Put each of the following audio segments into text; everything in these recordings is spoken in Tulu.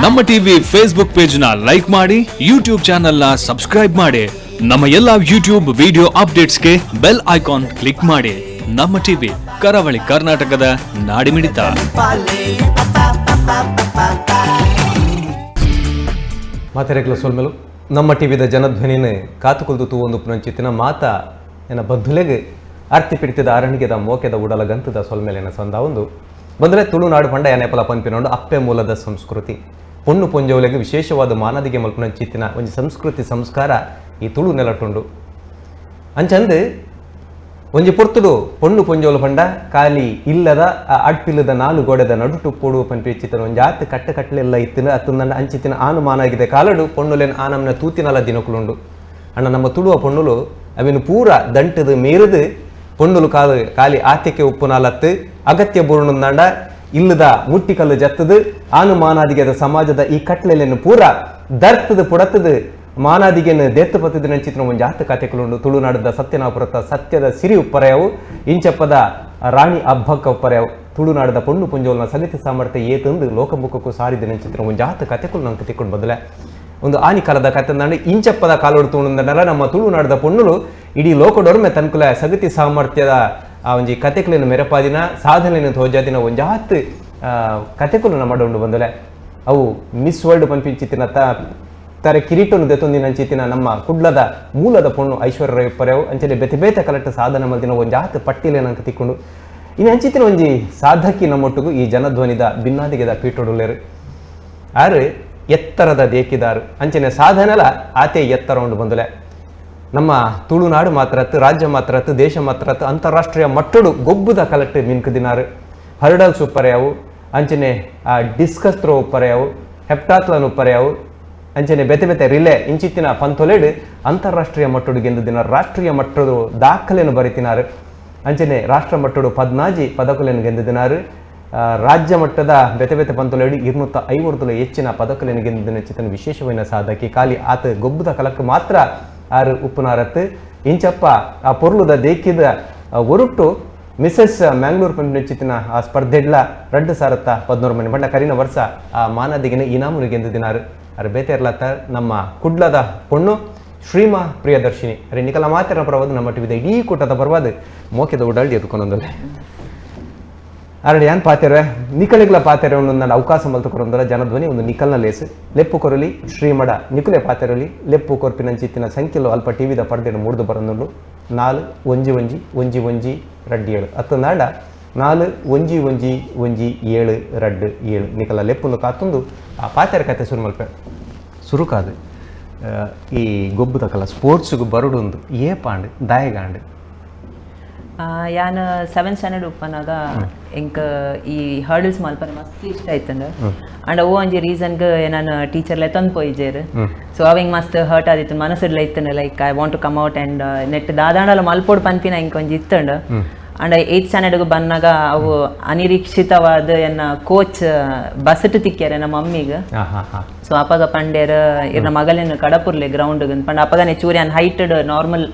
ನಮ್ಮ TV Facebook page ನ ಲೈಕ್ ಮಾಡಿ, ಯೂಟ್ಯೂಬ್ ಚಾನೆಲ್ ನ ಸಬ್ಸ್ಕ್ರೈಬ್ ಮಾಡಿ. ನಮ್ಮ ಎಲ್ಲಾ ಯೂಟ್ಯೂಬ್ ವಿಡಿಯೋ ಅಪ್ಡೇಟ್ಸ್ಗೆ bell icon click ಮಾಡಿ. ನಮ್ಮ ಟಿವಿ, ಕರಾವಳಿ ಕರ್ನಾಟಕದ ನಾಡಿಮಿಡಿತ. ಮಾತೆರೆಗ್ಲ ಸೊಲ್ಮೆಲು. ನಮ್ಮ ಟಿವಿದ ಜನಧ್ವನಿನ ಕಾತುಕೊಲ್ದು ತೂವೊಂದು ಪುನಂಚಿತ್ತಿನ ಮಾತ ಎನ ಬಂಧುಲೆಗ್ ಅರ್ತಿ ಪಿಡಿತದ ಅರಣಿಗೆದ ಮೋಕೆದ ಉಡಲ ಗಂತದ ಸೊಲ್ಮೆಲೆನ ಸಂದ ಒಂದು ಬಂದರೆ ತುಳುನಾಡು ಪಂಡ ಎನೆಪಲ ಪನ್ಪಿನೊಂಡು ಅಪ್ಪೆ ಮೂಲದ ಸಂಸ್ಕೃತಿ. ಪೊಣ್ಣು ಪೊಂಜೋಲೆಗ್ ವಿಶೇಷವಾದ ಮಾನದಿಗೆ ಮಲ್ಪುನಂಚಿತ್ತಿನ ಒಂಜಿ ಸಂಸ್ಕೃತಿ ಸಂಸ್ಕಾರ ಈ ತುಳು ನೆಲಟುಂಡು. ಅಂಚಂದು ಒಂಜಿ ಪೊರ್ತುಡು ಪೊಣ್ಣು ಪೊಂಜೋಲು ಪಂಡ ಖಾಲಿ ಇಲ್ಲದ ಆ ಅಡ್ಪಿಲ್ಲದ ನಾಲು ಗೋಡೆದ ನಡುಟು ಪೋಡು ಪನ್ಪಿ ಚಿತ್ತನ ಒಂಜಿ ಆತ್ ಕಟ್ಟ ಕಟ್ಟಲೆಲ್ಲ ಇತ್ತಿನ ಅತ್ತಂದಂಡ ಅಂಚಿತ್ತಿನ ಆನು ಮಾನಾಗಿದೆ ಕಾಲಡು ಪೊಣ್ಣುಲೆನ್ ಆನಮ್ನ ತೂತಿನಲ ದಿನಕುಲುಂಡು. ಅಣ್ಣ, ನಮ್ಮ ತುಳುವ ಪೊಣ್ಣುಲು ಅವಿನ ಪೂರ ದಂಟದು ಮೀರದು ಪೊಣ್ಣುಲು ಕಾಲು ಖಾಲಿ ಆತಿಕೆ ಉಪ್ಪುನಾಲತ್ತು, ಅಗತ್ಯ ಬೂರ್ಣಂದಾಂಡ ಇಲ್ಲದ ಮುಟ್ಟಿಕಲ್ಲು ಜತ್ತದು ಆನು ಮಾನಾದಿಗೆದ ಸಮಾಜದ ಈ ಕಟ್ಲೆಲೆನ್ನು ಪೂರ ದರ್ತದ ಪುಡತದು ಮಾನಾದಿಗೆನ ದೇತ್ತು ಪತ್ತದ ನಂಚಿತ್ತಿನ ಒಂಜಿ ಆತ ಕತೆಕುಲುಂಡು. ತುಳುನಾಡದ ಸತ್ಯನಾಪುರತ ಸತ್ಯದ ಸಿರಿ ಉಪ್ಪರೆಯವು, ಇಂಚಪ್ಪದ ರಾಣಿ ಅಬ್ಬಕ್ಕ ಉಪ್ಪರೆಯವು. ತುಳುನಾಡದ ಪೊಣ್ಣು ಪುಂಜೋಲ್ನ ಸಲಿತ ಸಾಮರ್ಥ್ಯ ಏತಂದು ಲೋಕಮುಖಕ್ಕೂ ಸಾರಿದ ನಂಚಿತ್ತಿನ ಒಂಜಿ ಆತ ಕತೆಕುಲು ನಂಗೆ ತಿಕ್ಕೊಂಡು ಬದಲೆ. ಒಂದು ಆನಿ ಕಾಲದ ಕತೆ ಇಂಚಪ್ಪದ ಕಾಲೋಡು ತೂಣಂದನಲ್ಲ ನಮ್ಮ ತುಳುನಾಡದ ಪೊಣ್ಣುಲು ಇಡೀ ಲೋಕಡೊರ್ಮೆ ತನ್ಕುಲ ಸಗತಿ ಸಾಮರ್ಥ್ಯದ ಆ ಒಂಜಿ ಕತೆಕುಲೆನ್ ಮೆರಪಾದಿನ ಸಾಧನೆಯನ್ನು ತೋಜಾದಿನ ಒಂಜಾತ್ ಕತೆಕುಲು ನಮ್ಮ ಉಂಡು ಬಂದಲೆ. ಅವು ಮಿಸ್ ವರ್ಲ್ಡ್ ಪನ್ಪಿಂಚಿತ್ತಿನ ತಾರೆ ಕಿರೀಟನು ದೆತೊಂದಿನ ಅಂಚಿತ್ತಿನ ನಮ್ಮ ಕುಡ್ಲದ ಮೂಲದ ಪೊಣ್ಣು ಐಶ್ವರ್ಯ ರೈ ಪರೆವು. ಅಂಚನೆ ಬೇತೆ ಬೇತೆ ಕಲಟ್ಟ ಸಾಧನೆ ಮಲ್ದಿನ ಒಂಜಾತ್ ಪಟ್ಟಿಲೇನಂತ ತಿಕ್ಕೊಂಡು ಇನ್ನು ಅಂಚಿತ್ತಿನ ಒಂಜಿ ಸಾಧಕಿ ನಮ್ಮೊಟ್ಟಿಗೂ ಈ ಜನಧ್ವನಿದ ಬಿನ್ನಾದಿಗೆದ ಪೀಠೊಡುಲ್ಲೇರು. ಆರು ಎತ್ತರದ ದೇಕಿದಾರು, ಅಂಚನೆ ಸಾಧನೆಲ ಆತೆ ಎತ್ತರ ಉಂಡು ಬಂದುಲೆ. ನಮ್ಮ ತುಳುನಾಡು ಮಾತ್ರ ಅತ್ತು, ರಾಜ್ಯ ಮಾತ್ರ ಅತ್ತು, ದೇಶ ಮಾತ್ರ ಅತ್ತು, ಅಂತಾರಾಷ್ಟ್ರೀಯ ಮಟ್ಟಡು ಗೊಬ್ಬುದ ಕಲಟ್ಟು ಮಿನ್ಕು ದಿನಾರು. ಹರ್ಡಲ್ಸ್ ಉಪ್ಪರೆಯವು, ಅಂಚನೆ ಆ ಡಿಸ್ಕಸ್ ಥ್ರೋ ಉಪ್ಪರೆಯವು, ಹೆಪ್ಟಾತ್ಲನ್ ಉಪ್ಪರೆಯವು, ಅಂಚನೆ ಬೇತೆ ಬೇತೆ ರಿಲೆ ಇಂಚಿತ್ತಿನ ಪಂತೊಲೆಡ್ ಅಂತಾರಾಷ್ಟ್ರೀಯ ಮಟ್ಟಡು ಗೆಂದು ದಿನ ರಾಷ್ಟ್ರೀಯ ಮಟ್ಟದ ದಾಖಲೆಯನ್ನು ಬರಿತಿನಾರು. ಅಂಚನೆ ರಾಷ್ಟ್ರ ಮಟ್ಟಡು 14 ಪದಕಲೆಯನ್ನು ಗೆದ್ದಿನಾರು. ರಾಜ್ಯ ಮಟ್ಟದ ಬೇತೆ ಬೇತೆ ಪಂತೊಲೆಡು 250 ಹೆಚ್ಚಿನ ಪದಕಲೆಯನ್ನು ಗೆದ್ದಿನ ಚಿತ್ತನ ವಿಶೇಷವೈನ ಸಾಧಕಿ. ಖಾಲಿ ಆತ ಗೊಬ್ಬದ ಕಲಕ್ಕೆ ಮಾತ್ರ ಆರು ಉಪ್ಪುನಾರತ್ತು, ಇಂಚಪ್ಪ ಆ ಪೊರ್ಲುದ ದೇಕಿದ ಒರುಟ್ಟು ಮಿಸಸ್ ಮ್ಯಾಂಗ್ಳೂರ್ ಪಂಪಿನ ಆ ಸ್ಪರ್ಧೆಡ್ಲ 2013 ಮನೆ ಬಣ್ಣ ಕರಿನ ವರ್ಷ ಆ ಮಾನದಿಗಿನ ಇನಾಮುನು ಗೆದ್ದಿನಾರು. ಅರೆ ಬೇತೆರ್ಲತ್ತ ನಮ್ಮ ಕುಡ್ಲದ ಪೊಣ್ಣು ಶ್ರೀಮಾ ಪ್ರಿಯದರ್ಶಿನಿ. ಅರೆ ನಿಕಲ ಮಾತಿನ ಪರವಾದ, ನಮ್ಮ ಟಿವಿದ ಇಡೀ ಕೂಟದ ಪರವಾದ ಮೋಕೆದ ಉಡಾಳ್ಡಿ ಎದ್ಕೊಂಡೊಂದಲ್ಲ. ಅರಡು ಯಾನ್ ಪಾತೆರೆ ನಿಕಲಿಗ್ಲ ಪಾತೆರೆ ಒಂದು ನನ್ನ ಅವಕಾಶ ಮಲ್ತು ಕೊರೊಂದರ ಜನಧ್ವನಿ ಒಂದು ನಿಕಲ್ನ ಲೇಸು ಲೆಪ್ಪು ಕೊರಲಿ ಶ್ರೀಮಡ ನಿಕುಲೆ ಪಾತೆರಲಿ. ಲೆಪ್ಪು ಕೊರ್ಪಿನಂಚಿತ್ತಿನ ಸಂಖ್ಯೆಲು ಅಲ್ಪ ಟಿವಿದ ಪರ್ದೆಡು ಮೂಡ್ದು ಬರೊಂದುಂಡು. 4 1 1 1 1 2 7 ಅತ್ತಂದಾಂಡ 4 1 1 1 7 2 7. ನಿಕಲ ಲೆಪ್ಪುನು ಕಾತುಂದು ಆ ಪಾತೆರ ಕತೆ ಸುರು ಮಲ್ಪೆ. ಸುರುಕಾದು ಈ ಗೊಬ್ಬುದಕಲ ಸ್ಪೋರ್ಟ್ಸ್ಗು ಬರುಡುಂದು ಏ ಪಾಂಡು ದಾಯಗಾಂಡು? ಯಾನ್ ಸೆವೆಂತ್ ಸ್ಟ್ಯಾಂಡರ್ಡ್ ಉಪ್ಪನಾಗ ಎಂಕ್ ಈ ಹರ್ಡಲ್ಸ್ ಮಲ್ಪರೆ ಮಸ್ತ್ ಇಷ್ಟ ಆಯ್ತಂಡ. ಅಂಡ್ ಅವು ಒಂಜಿ ರೀಸನ್ಗ್ ನಾನು ಟೀಚರ್ ಲೆತ್ತೊಂದು ಪೋಯಿಜೆರ್. ಸೊ ಅವ ಹಿಂಗೆ ಮಸ್ತ್ ಹರ್ಟ್ ಆದಿತ್ತು ಮನಸ್ಸುಡ್ಲ ಇತ್ತಂಡ, like I want to come out and net ದಾದಾಂಡಲ ಮಲ್ಪೋಡು ಪನ್ಪಿನ ಇಂಕ್ ಒಂಜಿ ಇತ್ತಂಡ. ಅಂಡ್ ಏಯ್ತ್ ಸ್ಟ್ಯಾಂಡರ್ಡ್ಗೆ ಬಂದಾಗ ಅವು ಅನಿರೀಕ್ಷಿತವಾದ ಎನ್ನ ಕೋಚ್ ಬಸ್ಟ್ ತಿಕ್ಕ್ಯಾರ ನಮ್ಮ ಮಮ್ಮಿಗೆ. ಹಾಂ ಹಾಂ ಹಾಂ ಸೊ ಅಪಗ ಪಂಡೇರ್ ಇರ್ನ ಮಗಲಿನ ಕಡಪುರ್ಲೆ ಗ್ರೌಂಡ್ ಪಂಡ. ಅಪಗನೆ ಚೂರಿ ಅನ್ ಹೈಟೆಡ್ ನಾರ್ಮಲ್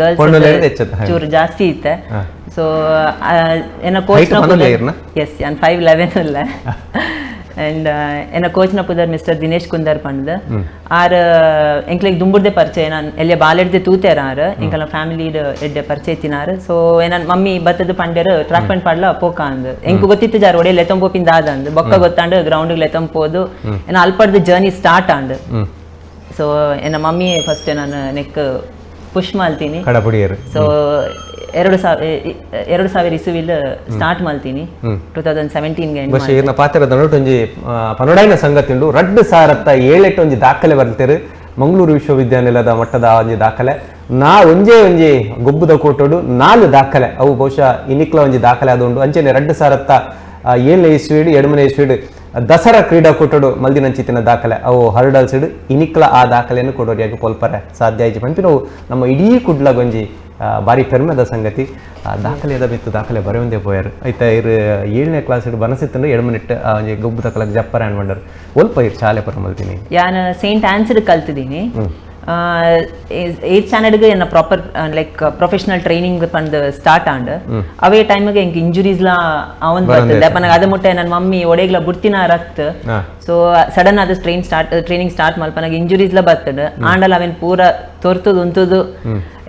ಗರ್ಲ್ಸ್ ಪೊಣ್ಣುಲೆರ್ದ್ ಹೆಚ್ಚತ್ತ? ಚೂರು ಜಾಸ್ತಿ ಇತ್ತೆ. ಸೊ ಎನ್ನ Height coach ಪನೊಂದುಲ್ಲೆ ಇರ್ನ? ಎಸ್, ಯಾನ್ 5'11 ಉಲ್ಲ. ಅಂಡ್ ಎನ್ನ ಕೋಚ್ನ ಪುದರ್ ಮಿಸ್ಟರ್ ದಿನೇಶ್ ಕುಂದರ್ ಪಂಡ್ದ್. ಆರ್ ಎಂಕ್ಲೆಗ್ ದುಂಬುರ್ದೆ ಪರಿಚಯ. ನಾನು ಎಲ್ಲೆ ಬಾಲೆಡ್ದೆ ತೂತೇರ. ಆರ್ ಎಂಕಲ್ನ ಫ್ಯಾಮಿಲಿ ಎಡ್ಡೆ ಪರಿಚಯ ಇತ್ತಿನಾರ್. ಸೊ ನನ್ನ ಮಮ್ಮಿ ಬತ್ತದ ಪಂಡೇರ್, ಟ್ರಾಕ್ ಪ್ಯಾಂಟ್ ಪಾಡ್ಲ ಪೋಕ ಅಂದ್. ಎಂಕ್ ಗೊತ್ತಿತ್ತು ಜಾರ್ ಒಡೆ ಲೆತ್ತೊಂಬ್ ಪೋಪಿಂದ ದಾದ ಅಂದ್. ಬೊಕ್ಕ ಗೊತ್ತಾಂಡ್ ಗ್ರೌಂಡ್ ಲೆತ್ತೊಂಬ್ ಪೋದು ಎನ್ನ ಅಲ್ಪಡ್ದು ಜರ್ನಿ ಸ್ಟಾರ್ಟ್ ಆಂಡ್. ಸೊ ಎನ್ನ ಮಮ್ಮಿ ಫಸ್ಟ್ ನಾನು ನೆಕ್ ಪುಷ್ ಮಲ್ತೀನಿ. ಕಡಪುಡಿಯರು. ಸೊ 2000 ಇಸುವಿಲ್ ಸ್ಟಾರ್ಟ್ ಮಲ್ತೀನಿ. 2017ಗೆ. ಬಸ್ ಇರ್ನ ಪಾತೆರದ ನಡುಟು ಒಂಜಿ ಪನೊಡೈನ ಸಂಗತಿ ಉಂಡು. ರಡ್ಡು ಸಾರತ್ತ ಏಳೆಟ್ಟು ಒಂಜಿ ದಾಖಲೆ ಬರ್ತೀರು, ಮಂಗಳೂರು ವಿಶ್ವವಿದ್ಯಾನಿಲಯದ ಮಟ್ಟದ ಒಂಜಿ ದಾಖಲೆ. ನಾ ಒಂಜೇ ಒಂಜಿ ಗೊಬ್ಬುದ ಕೋಟೋಡು ನಾಲ್ ದಾಖಲೆ, ಅವು ಬಹುಶಃ ಇನಿಕ್ಲ ಒಂಜಿ ದಾಖಲೆ ಅದು ಉಂಡು. ಅಂಚನೆ 2007ನೇ ಇಸ್ವಿಡ್ 8ನೇ ಇಸ್ವಿಡ್ ದಸರಾ ಕ್ರೀಡಾಕೂಟಡು ಮಲ್ದಿನಂಚಿತ್ತಿನ ದಾಖಲೆ, ಅವು ಹರ್ಡಲ್ಸ್ ಇನಿಕ್ಲ ಆ ದಾಖಲೆಯನ್ನು ಕೊಡೋರಿಯಾಗಿ ಪೋಲ್ಪರೆ ಸಾಧ್ಯ ಆಯ್ತು ಪನ್ಪಿನವು ನಮ್ಮ ಇಡೀ ಕುಡ್ಲಗೊಂಜಿ ಬಾರಿ ಪೆರ್ಮೆದ ಸಂಗತಿ. ಆ ದಾಖಲೆದ ಮಿತ್ತು ದಾಖಲೆ ಬರೆಯೊಂದೇ ಪೋಯಾರು. ಐತ ಇರು ಏಳನೇ ಕ್ಲಾಸ್ ಬನಸಿತ್ತಂದ್ರೆ ಎಡ್ಮನಿಟ್ಟು ಒಂಜಿ ಗೊಬ್ಬು ತಕಲಕ್ ಜಪ್ಪರ ಆ್ಯಂಡ್ ಬಂಡರ್. ಒಲ್ಪ ಇರು ಶಾಲೆ ಪರ ಮಲ್ತೀನಿ? ಯಾನ್ ಸೇಂಟ್ ಆನ್ಸರ್ ಕಲ್ತಿದ್ದೀನಿ. 8th ಸ್ಟ್ಯಾಂಡರ್ಡ್ಗೆ ಎನ್ನ proper like professional training ಪಂದ್ ಸ್ಟಾರ್ಟ್ and ಅವೇ ಟೈಮ್ಗೆ ಎಂಕ್ ಇಂಜುರೀಸ್ಲಾ ಅವನ್ ಬರ್ತದೆ ಅಪ್ಪ ಅದ ಮುಟ್ಟೆ ನನ್ನ ಮಮ್ಮಿ ಒಡೆಗ್ಲ ಬುಡ್ತಿನ ರಕ್ತ. ಸೊ ಸಡನ್ ಅದು ಟ್ರೈನಿಂಗ್ ಸ್ಟಾರ್ಟ್ ಮಲ್ಪನಾಗ ಇಂಜುರೀಸ್ಲ ಬರ್ತದೆ ಆಂಡಲ ಅವೇನ್ ಪೂರ ತೊರ್ತದು ಉಂತುದು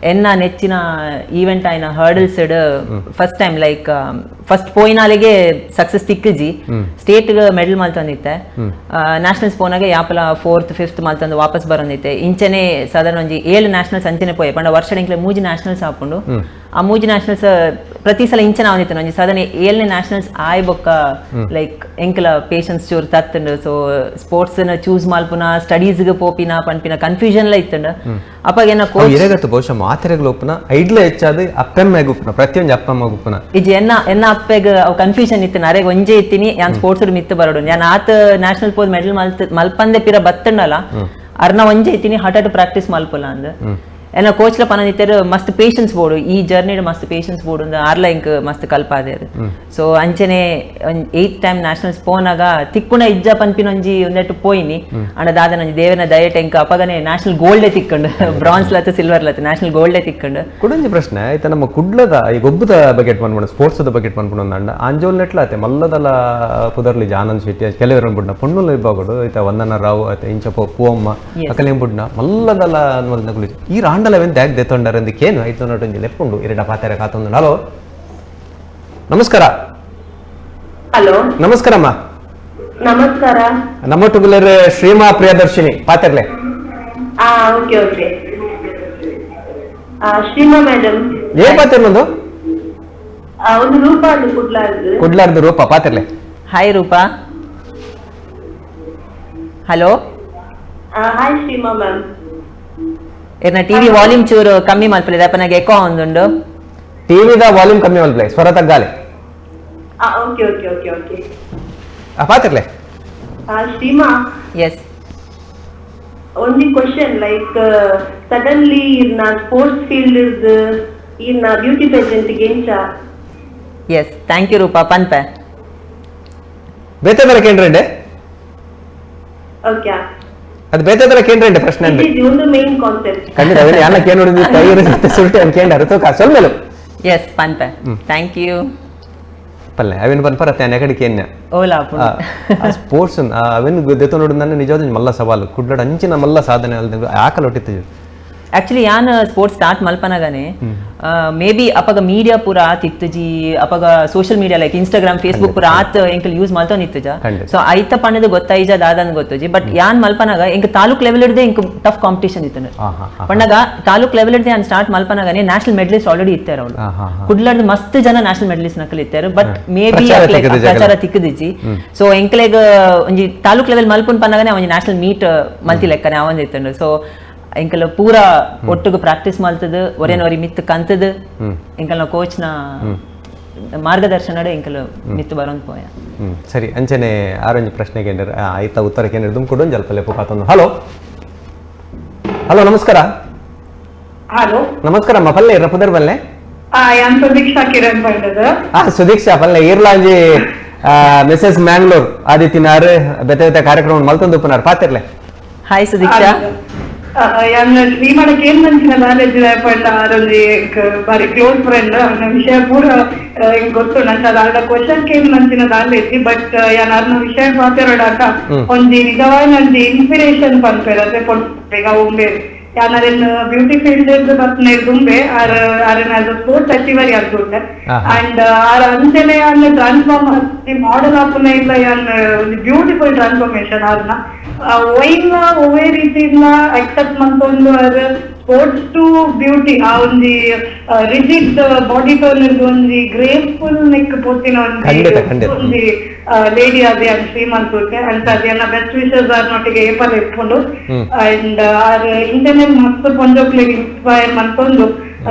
ಎನ್ನ ನೆಚ್ಚಿನ ಈವೆಂಟ್ ಆಯ್ನ hurdles first time like first ಪೋಯಿನಾಲಿಗೆ success ತಿಕ್ಕಜಿ state medal ಮಲ್ತಂದಿತ್ತೆ. Nationals ಪೋನಾಗೆ ಯಾಪಲ 4th 5th ಮಲ್ತಂದು ವಾಪಸ್ ಬರೋಂದಿತ್ತೆ. ಇಂಚನೆ ಸಾಧಾರಣ ಒಂಜಿ 7 ನ್ಯಾಷನಲ್ಸ್ ಅಂಚನೆ ಪೋಯೆ ಪಂಡ ವರ್ಷ ಇಂಕ್ಲೆ 3 ನ್ಯಾಷನಲ್ಸ್ ಹಾಕೊಂಡು ಆ 3 ನ್ಯಾಷನಲ್ಸ್ ಪ್ರತಿ ಸಲ ಇಂಚನ ಅವನಿತ್ತು ಒಂಜಿ ಸಾಧಾರಣ 7ನೇ ನ್ಯಾಷನಲ್ಸ್ ಆಯ್ ಬೊಕ್ಕ ಲೈಕ್ ಎಂಕಲ ಪೇಷನ್ಸ್ ಚೂರು ತತ್ತಂಡು. ಸೊ ಸ್ಪೋರ್ಟ್ಸ್ choose ಮಲ್ಪುನ ಸ್ಟಡೀಸ್ಗೆ ಪೋಪಿನ ಪನ್ಪಿನ ಕನ್ಫ್ಯೂಷನ್ ಲ ಇತ್ತಂಡು. ಅಪ್ಪಾಗ ಏನ ಕೋಚ್ ಇರೇಗತ್ತು ಬಹುಶಃ ಮಾತೆರೆಗ್ಲ ಒಪ್ಪುನ ಐಡ್ಲ ಹೆಚ್ಚಾದ ಅಪ್ಪೆಮ್ಮೆಗ್ ಉಪ್ಪುನ ಪ್ರತಿಯೊಂದು ಅಪ್ಪಮ್ಮಗ್ ಉಪ್ಪುನ ಇಜಿ ಎನ್ನ ಎನ್ನ ಅಪ್ಪೆಗ್ ಅವು ಕನ್ಫ್ಯೂಷನ್ ಇತ್ತು ನರೆಗ್ ಒಂಜೆ ಇತ್ತೀನಿ ಯಾನ್ ಸ್ಪೋರ್ಟ್ಸ್ ಮಿತ್ತು ಬರೋಡು ಯಾನ್ ಆತ ನ್ಯಾಷನಲ್ ಪೋದ್ ಮೆಡಲ್ ಮಲ್ಪಂದೆ ಪಿರ ಬತ್ತಂಡಲ ಅರ್ನ ಒಂಜೆ ಇತ್ತೀನಿ ಹಠ ಪ್ರಾಕ್ಟೀಸ್ ಮಲ್ಪುಲ ಅಂದ್ ಎನ್ನ ಕೋಚ್ಲ ಪನದಿತ್ತೆರ್ ಮಸ್ತ್ ಪೇಷನ್ಸ್ ಬೋಡು ಈ ಜರ್ನಿ ಮಸ್ತ್ ಪೇಷನ್ಸ್ ಬೋಡು ಅಂದ್ ಆರ್ಲ ಇಂಕ್ ಮಸ್ತ್ ಕಲ್ಪಾದೇರು. ಸೊ ಅಂಚನೆ 8th time nationals ಪೋನಾಗ ತಿಕ್ಕುಣ ಇಜ್ಜ ಪನ್ಪಿನ ಒಂಜಿ ಒಂದೆಟ್ಟು ಪೋಯಿನಿ ಅಂಡ ದಾದನ ಒಂಜಿ ದೇವನ ದಯಟ್ ಎಂಕ್ ಅಪಗನೆ ನ್ಯಾಷನಲ್ ಗೋಲ್ಡೇ ತಿಕ್ಕಂಡು ಬ್ರಾನ್ಸ್ ಲತ್ತು ಸಿಲ್ವರ್ ಲತ್ತು ನ್ಯಾಷನಲ್ ಗೋಲ್ಡೇ ತಿಕ್ಕಂಡು. ಕುಡೊಂಜಿ ಪ್ರಶ್ನೆ ಆಯ್ತಾ ನಮ್ಮ ಕುಡ್ಲದ ಈ ಗೊಬ್ಬದ ಬಗೆಟ್ ಪನ್ಪುಣ ಸ್ಪೋರ್ಟ್ಸ್ the ಬಗೆಟ್ ಪನ್ಪುಣ ಅಂಡ ಆಂಜೋಲ್ ನೆಟ್ಲ ಆತೆ ಮಲ್ಲದಲ ಪುದರ್ಲಿ ಆನಂದ್ ಶೆಟ್ಟಿ ಕೆಲವರು ಬುಡ್ನ ಪೊಣ್ಣುಲ ವಿಭಾಗಡು ಆಯ್ತಾ ವಂದನಾ ರಾವ್ ಆಯ್ತಾ ಇಂಚ ಪೂವಮ್ಮ ಅಕಲೇಂ ಬುಡ್ನ ಮಲ್ಲದಲ ಈ ರಾಂಡಲವೆನ್ ದ್ಯಾಗ್ ದೆತ್ತೊಂಡರ ಕೇನು ಐತು ನೋಟೊಂಜಿ ಲೆಪ್ಪುಂಡು ಇರಡ ಪಾತೆರ ಕಾತೊಂದು. ಹಲೋ ನಮಸ್ಕಾರ. ಹಲೋ ನಮಸ್ಕಾರಮ್ಮ. ನಮಸ್ಕಾರ. ನಮ್ಮ ಟುಗುಲರ್ ಶ್ರೀಮಾ Priyadarshini ಪಾತೆರ್ಲೆ. Okay okay Shreema madam ಏನ್ ಪಾತೆರ್ನೊಂದು ಒಂದು ರೂಪ ಅದು ಕುಡ್ಲಾರ್ದು ಕುಡ್ಲಾರ್ದು ರೂಪ ಪಾತೆರ್ಲೆ. Hi Roopa. Hello hi Shreema ma'am. ಇರ್ನ ಟಿವಿ ವಾಲ್ಯೂಮ್ ಚೂರು ಕಮ್ಮಿ ಮಲ್ಪಲೆ ಅಪ್ಪನಾಗ ಎಕೋ ಒಂದುಂಡು. ಟಿವಿದ ವಾಲ್ಯೂಮ್ ಕಮ್ಮಿ ಮಲ್ಪಲೆ ಸ್ವರ ತಗ್ಗಾಲೆ. Okay okay okay okay ಪಾತಿರ್ಲೆ. ಶ್ರೀಮಾ S ಒಂಜಿ question like suddenly ಇರ್ನ ಸ್ಪೋರ್ಟ್ಸ್ ಫೀಲ್ಡ್ ಇರ್ದು ಇರ್ನ ಬ್ಯೂಟಿ ಪೇಜೆಂಟ್ ಗೆಂಚ. Yes thank you Roopa ಪನ್ಪೆ. ಬೇತೆ ಬೇರೆ ಕೇಂದ್ರಂಡೆ ಓಕೆ ಅದು ಬೇತೆ ತರ ಕೇಂದ್ರ ಪ್ರಶ್ನೆ ಅಂದ್ರೆ ಒಂದು ಮೇನ್ ಕಾನ್ಸೆಪ್ಟ್ ಖಂಡಿತ ಅವೇನು ಯಾನ ಕೇನ್ ನೋಡಿದ್ವಿ ಕೈ ಇರುತ್ತೆ ಸುಲ್ಟೆ ಅಂತ ಕೇಂದ್ರ ತೂಕ ಸೊಲ್ಮೆಲು. ಎಸ್ ಪನ್ಪೆ thank you ಪಲ್ಲೆ ಅವೇನು ಪನ್ಪರ ತಾನೆ ಕಡೆ ಕೇನ್ಯ ಓಲಾ ಸ್ಪೋರ್ಟ್ಸ್ ಅವೇನು ದೆತ್ತ ನೋಡಿದ ನಿಜವಾದ ಮಲ್ಲ ಸವಾಲು ಕುಡ್ಲಡ ಅಂಚಿನ ಮಲ್ಲ ಸಾಧನೆ ಅಲ್ದ ಆಕಲ ಒಟ್ಟಿತ್ತು. ಆಕ್ಚುಲಿ ಯಾನ್ ಸ್ಪೋರ್ಟ್ಸ್ ಸ್ಟಾರ್ಟ್ ಮಲ್ಪನಾಗನೆ ಮೇ ಬಿ ಅಪಗ ಮೀಡಿಯಾ ಪೂರ ಆತ್ ಇತ್ತುಜಿ ಅಪಗ social media like Instagram Facebook ಪೂರ ಆತ್ ಎಂಕಲ್ ಯೂಸ್ ಮಲ್ತೊಂದು ಇತ್ತುಜ. ಸೊ ಐತ ಪಣ್ಣದು ಗೊತ್ತಾಯಿಜ ದಾದನ್ ಗೊತ್ತುಜಿ ಬಟ್ ಯಾನ್ ಮಲ್ಪನಾಗ ಎಂಕ್ ತಾಲೂಕ್ ಲೆವೆಲ್ ಇಡ್ದೆ ಎಂಕ್ ಟಫ್ ಕಾಂಪಿಟೇಷನ್ ಇತ್ತು. ಪಣ್ಣಗ ತಾಲೂಕ್ ಲೆವೆಲ್ ಇಡ್ದೆ ಯಾನ್ ಸ್ಟಾರ್ಟ್ ಮಲ್ಪನಾಗನೆ national medallist already ಇತ್ತಾರೆ ಅವಳು ಕುಡ್ಲರ್ದು ಮಸ್ತ್ ಜನ ನ್ಯಾಷನಲ್ ಮೆಡಲಿಸ್ಟ್ ನಕಲ್ ಇತ್ತಾರೆ but may be ಪ್ರಚಾರ ತಿಕ್ಕದಿಜಿ. ಸೊ ಎಂಕ್ಲೆಗ್ ಒಂಜಿ ತಾಲೂಕ್ ಲೆವೆಲ್ ಮಲ್ಪುನ್ ಪನ್ನಾಗನೆ ಒಂಜಿ ನ್ಯಾಷನಲ್ ಮೀಟ್ ಮಲ್ತಿ ಲೆಕ್ಕನೆ ಅವಂದು ಇತ್ತುಂಡು. ಸೊ ಎಂಕಲ ಪೂರ ಒಟ್ಟುಗು ಪ್ರಾಕ್ಟೀಸ್ ಮಲ್ತದು ಒರೇನೊರಿ ಮಿತ್ತು ಕಂತದು ಎಂಕಲ್ನ ಕೋಚ್ನ ಮಾರ್ಗದರ್ಶನ ಎಂಕಲ ಮಿತ್ತು ಬರೋಂತ ಪೋಯ. ಸರಿ ಅಂಚನೆ ಆರೊಂಜಿ ಪ್ರಶ್ನೆ ಕೇಂದ್ರ ಆಯ್ತಾ ಉತ್ತರ ಕೇಂದ್ರ ದುಮ್ಕೊಡು ಒಂಜಿ ಅಲ್ಪ ಲೆಪ್ಪು ಕಾತೊಂದು. ಹಲೋ ಹಲೋ ನಮಸ್ಕಾರ. ಹಲೋ ನಮಸ್ಕಾರ ಅಮ್ಮ ಪಲ್ಲೆ ಇರ ಪುದರ್ ಬಲ್ಲೆ. ಯಾನ್ ಸುದೀಕ್ಷಾ ಕಿರಣ್ ಬಂದದ. ಸುದೀಕ್ಷಾ ಪಲ್ಲೆ ಇರ್ಲಾಂಜಿ ಮಿಸೆಸ್ ಮ್ಯಾಂಗ್ಳೂರ್ ಆದಿತ್ಯನಾರ್ ಬೆತೆ ಬೆತೆ ಕಾರ್ಯಕ್ರಮ ಮಲ್ತೊಂದು ಉಪ್ಪುನಾರ್ ಪಾತಿರ್ಲೆ. ಹಾಯ್ ಸುದೀಕ್ಷಾ. ಯಾನ್ ಶ್ರೀಮಣಕ್ಕೆ ಏನ್ ಮಂಚಿನ ನಾಲೆಜ್ ಪಂಡ ಆರೊಂಜಿ ಬಾರಿ ಕ್ಲೋಸ್ ಫ್ರೆಂಡ್ ಅವನ ವಿಷಯ ಪೂರ ಗೊತ್ತು ನಂಗೆ ಅದಾದ ಕ್ವಶನ್ ಕೇನ್ ಮಂಚಿನ ನಾಲೆಜ್ ಬಟ್ ಯಾನ್ ಅರ್ನ ವಿಷಯ ಮಾತಾಡೋಡಾಕ ಒಂಜಿ ನಿಜವಾದ ಒಂಜಿ ಇನ್ಸ್ಪಿರೇಷನ್ ಪನ್ಪೇರ್ ಅದೇ ಈಗ ಒಮ್ಮೆ ಯಾನರೆನ್ ಬ್ಯೂಟಿ ಫೀಲ್ಡ್ ಬರ್ತನೆ ದುಂಬೆ ಆರ್ ಆರೆನ್ as sports achiever ಯಾರ್ದುಂಡೆ and R ಅಂಚನೆ ಯಾನ್ ಟ್ರಾನ್ಸ್ಫಾರ್ಮ್ ಮಾಡೆಲ್ ಆಪುನ ಇಲ್ಲ ಯಾನ್ ಒಂದು ಬ್ಯೂಟಿಫುಲ್ ಟ್ರಾನ್ಸ್ಫಾರ್ಮೇಶನ್ ಆರ್ನ ವೈನ್ ಒವೇ ರೀತಿಯಿಂದ accept ಮಂತೊಂದು R sports to beauty ಆ ಒಂಜಿ rigid body tone ಒಂಜಿ ಗ್ರೇಸ್ಫುಲ್ ನೆಕ್ ಪೋತಿನ ಒಂಜಿ ಒಂಜಿ ಲೇಡಿ ಅದೇ ಅಂತ ಶ್ರೀಮಂತ ಅಂತ ಅದನ್ನ best wishes R ನೊಟ್ಟಿಗೆ ಏಪಲ್ ಇಟ್ಕೊಂಡು ಅಂಡ್ ಆರ್ ಇಂಟರ್ನೆಟ್ ಮಸ್ತ್ ಪೊಂಜೋಕ್ಲೆಗ್ ಇನ್ಸ್ಪೈರ್ ಮಂತೊಂದು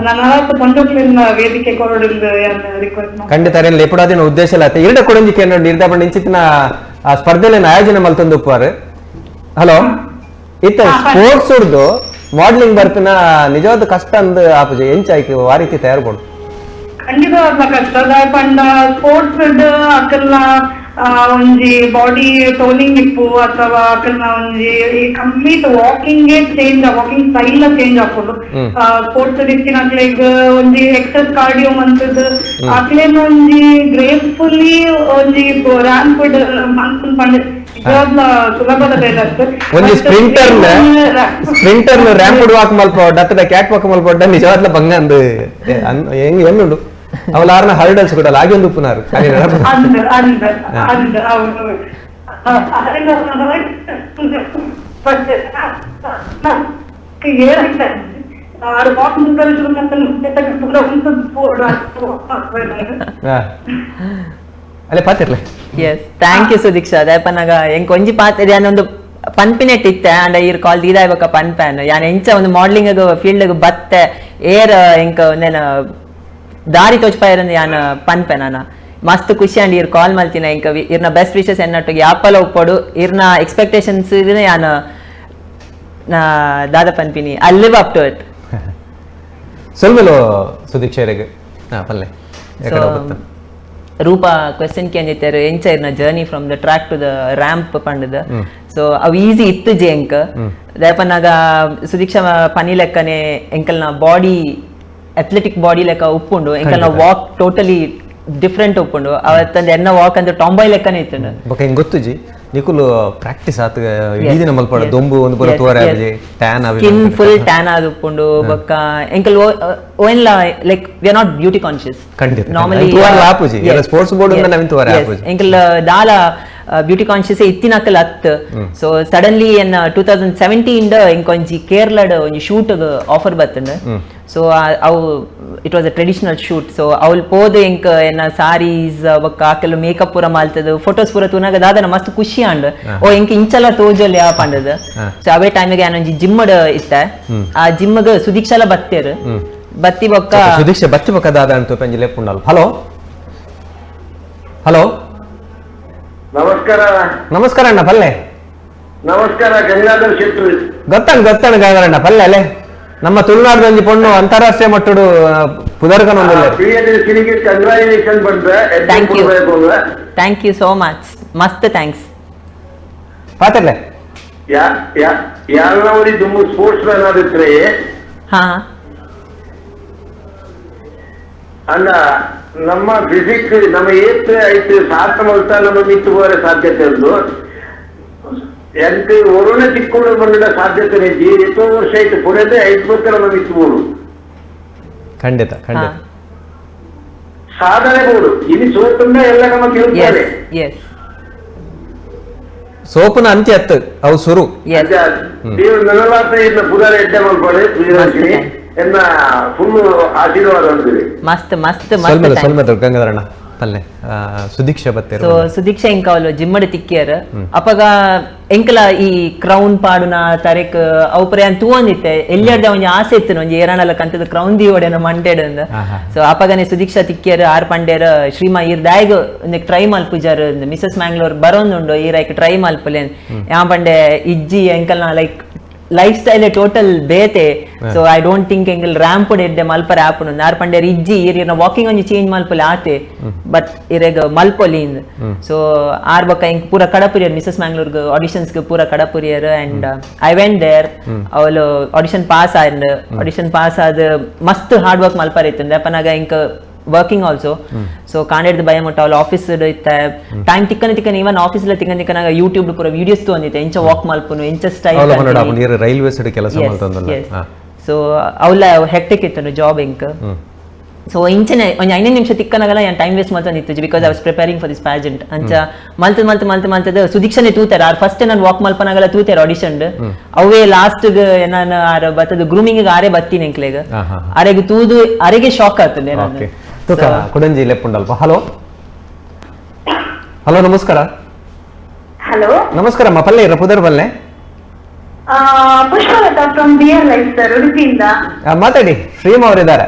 ನನ್ನ ಪೊಂಜೋಕ್ಲಿನ ವೇದಿಕೆ ಕೊರೊಡುಂದು ರಿಕ್ವೆಸ್ಟ್. ಖಂಡಿತ ಲೆಪುಡಾದಿನ ಉದ್ದೇಶ ಇಲ್ಲ ಎರಡ ಕೊಡೊಂಜಿ ಕೇಂದ್ರ ನಿರ್ದಾಪಂಡ ಇಂಚಿತ್ತಿನ ಸ್ಪರ್ಧೆಲೆನ್ ಆಯೋಜನೆ ಮಲ್ತೊಂದು ಉಪ್ಪುವಾರ್. ಹಲೋ ಇತ್ತ ಸ್ಪೋರ್ಟ್ಸ್ ಉರ್ದು ಮಾಡಲಿಂಗ್ ಬರ್ಪಿನ ನಿಜವಾದ ಕಷ್ಟ ಅಂದ್ ಆಪುಜೆ ಎಂಚ ಆಯ್ಕೆ ಆ ರೀತಿ ತಯಾರು ಬೋಡು. ಖಂಡಿತವಾಗ್ಲ ಕಷ್ಟ ದಾಯೆ ಪಂಡ ಸ್ಪೋರ್ಟ್ಸ್ ಅಕಲ್ನ ಒಂಜಿ ಬಾಡಿ ಟೋನಿಂಗ್ ಇಪ್ಪು ಅಥವಾ ಅಕಲ್ನ ಒಂಜಿ complete walking change, walking style change ಆಪುಂಡು. ಸ್ಪೋರ್ಟ್ಸ್ ಇತ್ತಿನಕ್ಲೆಗ್ ಒಂಜಿ ಎಕ್ಸಸ್ ಕಾರ್ಡಿಯೋ ಮಂತದ್ ಅಕ್ಲೇನ ಒಂಜಿ ಗ್ರೇಸ್ಫುಲ್ಲಿ ಒಂಜಿ ರ್ಯಾಂಪ್ ಮನ್ಪುನ್ ಪಂಡ ಸುಲಭದ ಬೇಲೆ. ಒಂಜಿ sprinter sprinter ramp walk ಮಲ್ಪೊಡ್ಡ ಅತ್ತಡ cat walk ಮಲ್ಪೊಡ್ಡ ನಿಜವಾದ್ಲ ಬಂಗ ಅಂದ್ ಹೆಂಗ್ ಎನ್ನುಂಡು ಅವಲಾರ್ನ ಹರ್ಡಲ್ಸ್ ಕೂಡ ಆಗಿ ಒಂದು ಉಪ್ಪುನಾರು. ಅಂದ್ ಅಂದ್ ಅಂದ್ ಅವ್ರು ಅಲ್ಲೇ ಪಾತಿರ್ಲೆ. Yes, thank you Sudiksha. ದಾಯಪನಾಗ ಎಂಕ್ ಒಂಜಿ ಪಾತೆರ್ ಯಾನ್ ಒಂದು ಪನ್ಪಿನೆಟ್ ಇತ್ತೆ ಅಂಡ ಈರ್ ಕಾಲ್ ದೀದಾಯ್ ಬೊಕ ಪನ್ಪ್ಯಾನ್ ಯಾನ್ ಎಂಚ ಒಂದು ಮಾಡಲಿಂಗ್ ಫೀಲ್ಡ್ ಬತ್ತೆ ಏರ್ ಎಂಕ್ ಒಂದೇನ ದಾರಿ ತೋಚ್ಪಾಯರಂದು ಯಾನ್ ಪನ್ಪೆ. ನಾನ ಮಸ್ತ್ ಖುಷಿ ಅಂಡ್ ಈರ್ ಕಾಲ್ ಮಲ್ತಿನ. ಎಂಕ್ ಇರ್ನ ಬೆಸ್ಟ್ ವಿಶಸ್ ಎನ್ನೊಟ್ಟಿಗೆ ಯಾಪಲ ಉಪ್ಪೊಡು. ಇರ್ನ ಎಕ್ಸ್ಪೆಕ್ಟೇಷನ್ಸ್ ಇದನ್ನ ಯಾನ್ ದಾದ ಪನ್ಪಿನಿ, I live up to it. ಸೊಲ್ಮೆಲು ಸುದೀಕ್ಷೆರೆಗ್. ಪಲ್ಲೆ ರೂಪಾ ಕ್ವೆಶನ್ ಕೇಂದಿತ್ತಾರೆ ಎಂಚ ಇರ್ನ journey from the track to the ramp ಪಂಡದ. So ಅವು ಈಸಿ ಇತ್ತು ಜೆ ಎಂಕ್. ದಾಯಪನಾಗ ಸುದೀಕ್ಷಾ ಪನಿ ಲೆಕ್ಕನೆ ಎಂಕಲ್ನ body athletic body ಲೆಕ್ಕ ಉಪ್ಪುಂಡು. ಎಂಕಲ್ನ walk totally different ಉಪ್ಪುಂಡು. ಅವತ್ತಂದು ಎನ್ನ ವಾಕ್ ಅಂದ್ರೆ ಟಾಂಬಾಯ್ ಲೆಕ್ಕನೆ ಇತ್ತು. ಬೊಕ ಹಿಂಗ್ ಗೊತ್ತುಜಿ ನಿಕುಲು ಪ್ರಾಕ್ಟೀಸ್ ಆತ ಇಡೀ ದಿನ ಮಲ್ಪಡ ದೊಂಬು ಒಂದು ಪೂರ ತೋರೆ ಆಪುಜಿ, ಟ್ಯಾನ್ ಆಪುಜಿ, skin full tan ಆದ್ ಉಪ್ಪುಂಡು. ಬೊಕ್ಕ ಎಂಕಲ್ ಓನ್ಲ like we are not beauty conscious. ಖಂಡಿತ ನಾರ್ಮಲಿ ತೋರ ಆಪುಜಿ, ಎಲ್ಲ ಸ್ಪೋರ್ಟ್ಸ್ ಬೋರ್ಡ್ ಇಂದ ನವಿನ್ ತೋರ ಆಪುಜಿ. ಎಂಕಲ್ ದಾಲ ಬ್ಯೂಟಿ ಕಾನ್ಶಿಯಸ್ ಇತ್ತಿನಕಲ್ ಅತ್. ಸೊ ಸಡನ್ಲಿ ಎನ್ನ 2017 ಇಂಕೊಂಜಿ ಕೇರಳಡ್ ಒಂಜಿ ಶೂಟ್ ಆಫರ್ ಬತ್ತಂಡು. ಸೊ ಅವು it was a traditional shoot. So ಅವ್ಲು ಪೋದು ಎಂಕ್ ಎನ್ನ ಸಾರೀಸ್ ಬೊಕ್ಕ ಆಕಲ್ ಮೇಕಪ್ ಪೂರ ಮಾಲ್ತದ ಫೋಟೋಸ್ ಪೂರ ತೂನಾಗ ದಾದನ ಮಸ್ತ್ ಖುಷಿ ಆಂಡ್. ಓ ಎಂಕ್ ಇಂಚಲ ತೋಜೊಲಿ ಆ ಪಂಡದ. ಸೊ ಅವೇ ಟೈಮಿಗೆ ಒಂಜಿ ಜಿಮ್ ಇತ್ತೆ. ಆ ಜಿಮ್ಗ್ ಸುದೀಕ್ಷಾಲ ಬತ್ತೇರು ಬತ್ತಿ ಬೊಕ್ಕ ಸುದೀಕ್ಷೆ ಬತ್ತಿ ಬೊಕ್ಕ ದಾದ ಅಂತ ಪಂಜಿ ಲೆಪ್ಪುಂಡಲ್. ಹಲೋ ಹಲೋ, ನಮಸ್ಕಾರ. ನಮಸ್ಕಾರ ಅಣ್ಣ ಪಲ್ಲೆ. ನಮಸ್ಕಾರ ಗಂಗಾಧರ್ ಶೆಟ್ರು. ಗೊತ್ತಾಣ ಗೊತ್ತಾಣ ಗಂಗಾಧರ್ ಅಣ್ಣ ಪಲ್ಲೆ. ಅಲ್ಲೇ ನಮ್ಮ ತುಳುನಾಡು ಒಂಜಿ ಪೊಣ್ಣು ಅಂತಾರಾಷ್ಟ್ರೀಯ ಮಟ್ಟಡು ಪುದರ್ಕನ. ಕಂಗ್ರಾಚುಲೇಷನ್ ಬಂದ್ರೆ. Thank you, thank you so much, ಮಸ್ತ್ thanks. ಪಾತರ್ಲೆ ಯಾರವರಿ ದುಮ್ಮು ಸ್ಪೋರ್ಟ್ಸ್ ಮ್ಯಾನ್ ಆದಿತ್ರೆ. ಹಾ ಅಲ್ಲ ನಮ್ಮ ಫಿಸಿಕ್ಸ್ ನಮ್ಮ ಏತ್ ಐತೆ ಸಾಥ ಮಲ್ತ ನಮ್ಮ ಮಿತ್ತು ಬೋರೆ ಸಾಧ್ಯತೆ ಉಂಟು. ಎಂತ ಒರುಣ ಚಿಕ್ಕೋಡು ಬಂದ ಸಾಧ್ಯತೆ ಎಷ್ಟೋ ವರ್ಷ ಆಯ್ತು ಪುಣೆದೆ ಐದು ಬಕ್ಕ ನಮ್ಮ ಮಿತ್ತು ಬೋಡು. ಖಂಡಿತ ಖಂಡಿತ ಸಾಧನೆ ಬೋಡು ಇಲ್ಲಿ ಸೋತಂದ ಎಲ್ಲ ನಮ್ಮ ತಿಳ್ತಾರೆ. ಸೋಪನ ಅಂತ್ಯ ಅತ್ತು ಅವು ಸುರು. ದೇವರು ಇನ್ನ ಪುದಾರ ಎಡ್ಡೆ ಮಲ್ಪಡೆ ಪ್ರಿಯದರ್ಶಿನಿ ಎನ್ನ ಫುಲ್ ಆಶೀರ್ವಾದ ಅಂತೀರಿ. ಮಸ್ತ್ ಮಸ್ತ್ ಮಸ್ತ್ ಸೊಲ್ಮೆದ ಗಂಗಾಧರಣ್ಣ ಪಲ್ಲೆ. ಸುದೀಕ್ಷಾ ಬತ್ತೇರು. ಸೊ ಸುದೀಕ್ಷಾ ಎಂಕ ಅವಳು ಜಿಮ್ಮಡ್ ತಿಕ್ಕಿಯರ್ ಅಪಗ ಎಂಕಲ ಈ ಕ್ರೌನ್ ಪಾಡುನ ತರೆಕ್ ಅವು ಪುರ ಯಾನ್ ತೂವೊಂದಿತ್ತೆ. ಎಲ್ಲಿಯರ್ದ ಒಂಜಿ ಆಸೆ ಇತ್ತು ಒಂಜಿ ಏರಾಣಲ ಕಂತದ ಕ್ರೌನ್ ದೀವೊಡೆನ ಮಂಡೆಡ್ ಅಂದ್. ಸೊ ಅಪಗನೆ ಸುದೀಕ್ಷಾ ತಿಕ್ಕಿಯರ್ ಆರ್ ಪಂಡೇರ್ ಶ್ರೀಮಾ ಈರ್ ದಾಯಗ್ ಒಂದಕ್ಕೆ ಟ್ರೈ ಮಲ್ಪುಜಾರ್ ಮಿಸಸ್ ಮ್ಯಾಂಗ್ಳೂರ್ ಬರೋಂದುಂಡು ಈರೈಕ್ ಟ್ರೈ ಮಲ್ಪುಲೆ. ಯಾ ಪಂಡೆ ಇಜ್ಜಿ ಎಂಕಲ್ನ like life style total ಬೇತೆ. So I don't think angle ramp ಎಡ್ಡೆ ಮಲ್ಪರ ಆಪುಂಡು. ನಾರ್ ಪಂಡೇರ್ ಇಜ್ಜಿ ಈರ್ ವಾಕಿಂಗ್ ಒಂಜಿ ಚೇಂಜ್ ಮಲ್ಪೊಲಿ ಆತೆ ಬಟ್ ಇರೆಗ್ ಮಲ್ಪೊಲಿ. ಸೊ ಆರ್ ಬೊಕ್ಕ ಎಂಕ್ ಪೂರ ಕಡಪುರಿಯರ್ ಮಿಸಸ್ ಮ್ಯಾಂಗ್ಳೂರ್ಗ್ ಆಡಿಷನ್ಸ್ ಪೂರ ಕಡಪುರಿಯರ್. And I went there. ಅವಳು ಆಡಿಷನ್ ಪಾಸ್ ಆಂಡ್ ಆಡಿಷನ್ ಪಾಸ್ ಆದ್ ಮಸ್ತ್ ಹಾರ್ಡ್ ವರ್ಕ್ ಮಲ್ಪರ ಇತ್ತು. ಅಪ್ಪನಾಗ ಎಂಕ್ working also. So ಕಾಂಡೆಡ್ದು ಭಯ ಮುಟ್ಟ ಅವಳು ಆಫೀಸ್ ಇತ್ತ ಟೈಮ್ ತಿಕ್ಕನೆ ತಿಕ್ಕನೆ ಈವನ್ ಆಫೀಸ್ ತಿಕ್ಕನೆ ತಿಕ್ಕನಾಗ ಯೂಟ್ಯೂಬ್ ಪೂರ ವಿಡಿಯೋಸ್ ತಗೊಂಡಿತ್ತೆ ಎಂಚ ವಾಕ್ ಮಲ್ಪುನು ಎಂಚ ಸ್ಟೈಲ್. ರೈಲ್ವೆ ಕೆಲಸ ಮಲ್ತೊಂದುಲ್ಲ. ಸೊ ಅವಳ ಹೆಕ್ಟಿಕ್ ಇತ್ತು ಜಾಬ್ ಎಂಕ್. ಸೊ ಇಂಚನೆ ಒಂಜಿ 5 ನಿಮಿಷ ತಿಕ್ಕನಾಗಲ್ಲ ಯಾನ್ ಟೈಮ್ ವೇಸ್ಟ್ ಮಲ್ತೊಂದಿತ್ತು because I was preparing for this pageant. ಅಂಚ ಮಲ್ತದ್ ಮಲ್ತ್ ಮಲ್ತ್ ಮಲ್ತದ ಸುದೀಕ್ಷನೆ ತೂತಾರೆ ಆರ್ ಫಸ್ಟ್ ನಾನು ವಾಕ್ ಮಲ್ಪನಾಗಲ್ಲ ತೂತಾರೆ ಆಡಿಷನ್. ಅವೇ ಲಾಸ್ಟ್ ನಾನು ಆರ್ ಬತ್ತದ ಗ್ರೂಮಿಂಗ್ ಆರೇ ಬತ್ತೀನಿ ಎಂಕ್ಲೆಗ್ ಅರೆಗ್ ತೂದು ಅರೆಗೆ ಶಾಕ್ ಆಗ್ತದೆ. ಕುಡಂಜಿ ಲೆಪ್ಪುಂಡಲ್ಪ. ಹಲೋ ಹಲೋ ನಮಸ್ಕಾರ. ಹಲೋ ನಮಸ್ಕಾರ ಅಮ್ಮ ಪಲ್ಲೆ ಇರ ಪುದರ್ ಪಲ್ಲೆ. Pushpalatha from B R life sir, ಉಡುಪಿಯಿಂದ. ಮಾತಾಡಿ, ಶ್ರೀಮಾ ಅವರಿದ್ದಾರೆ.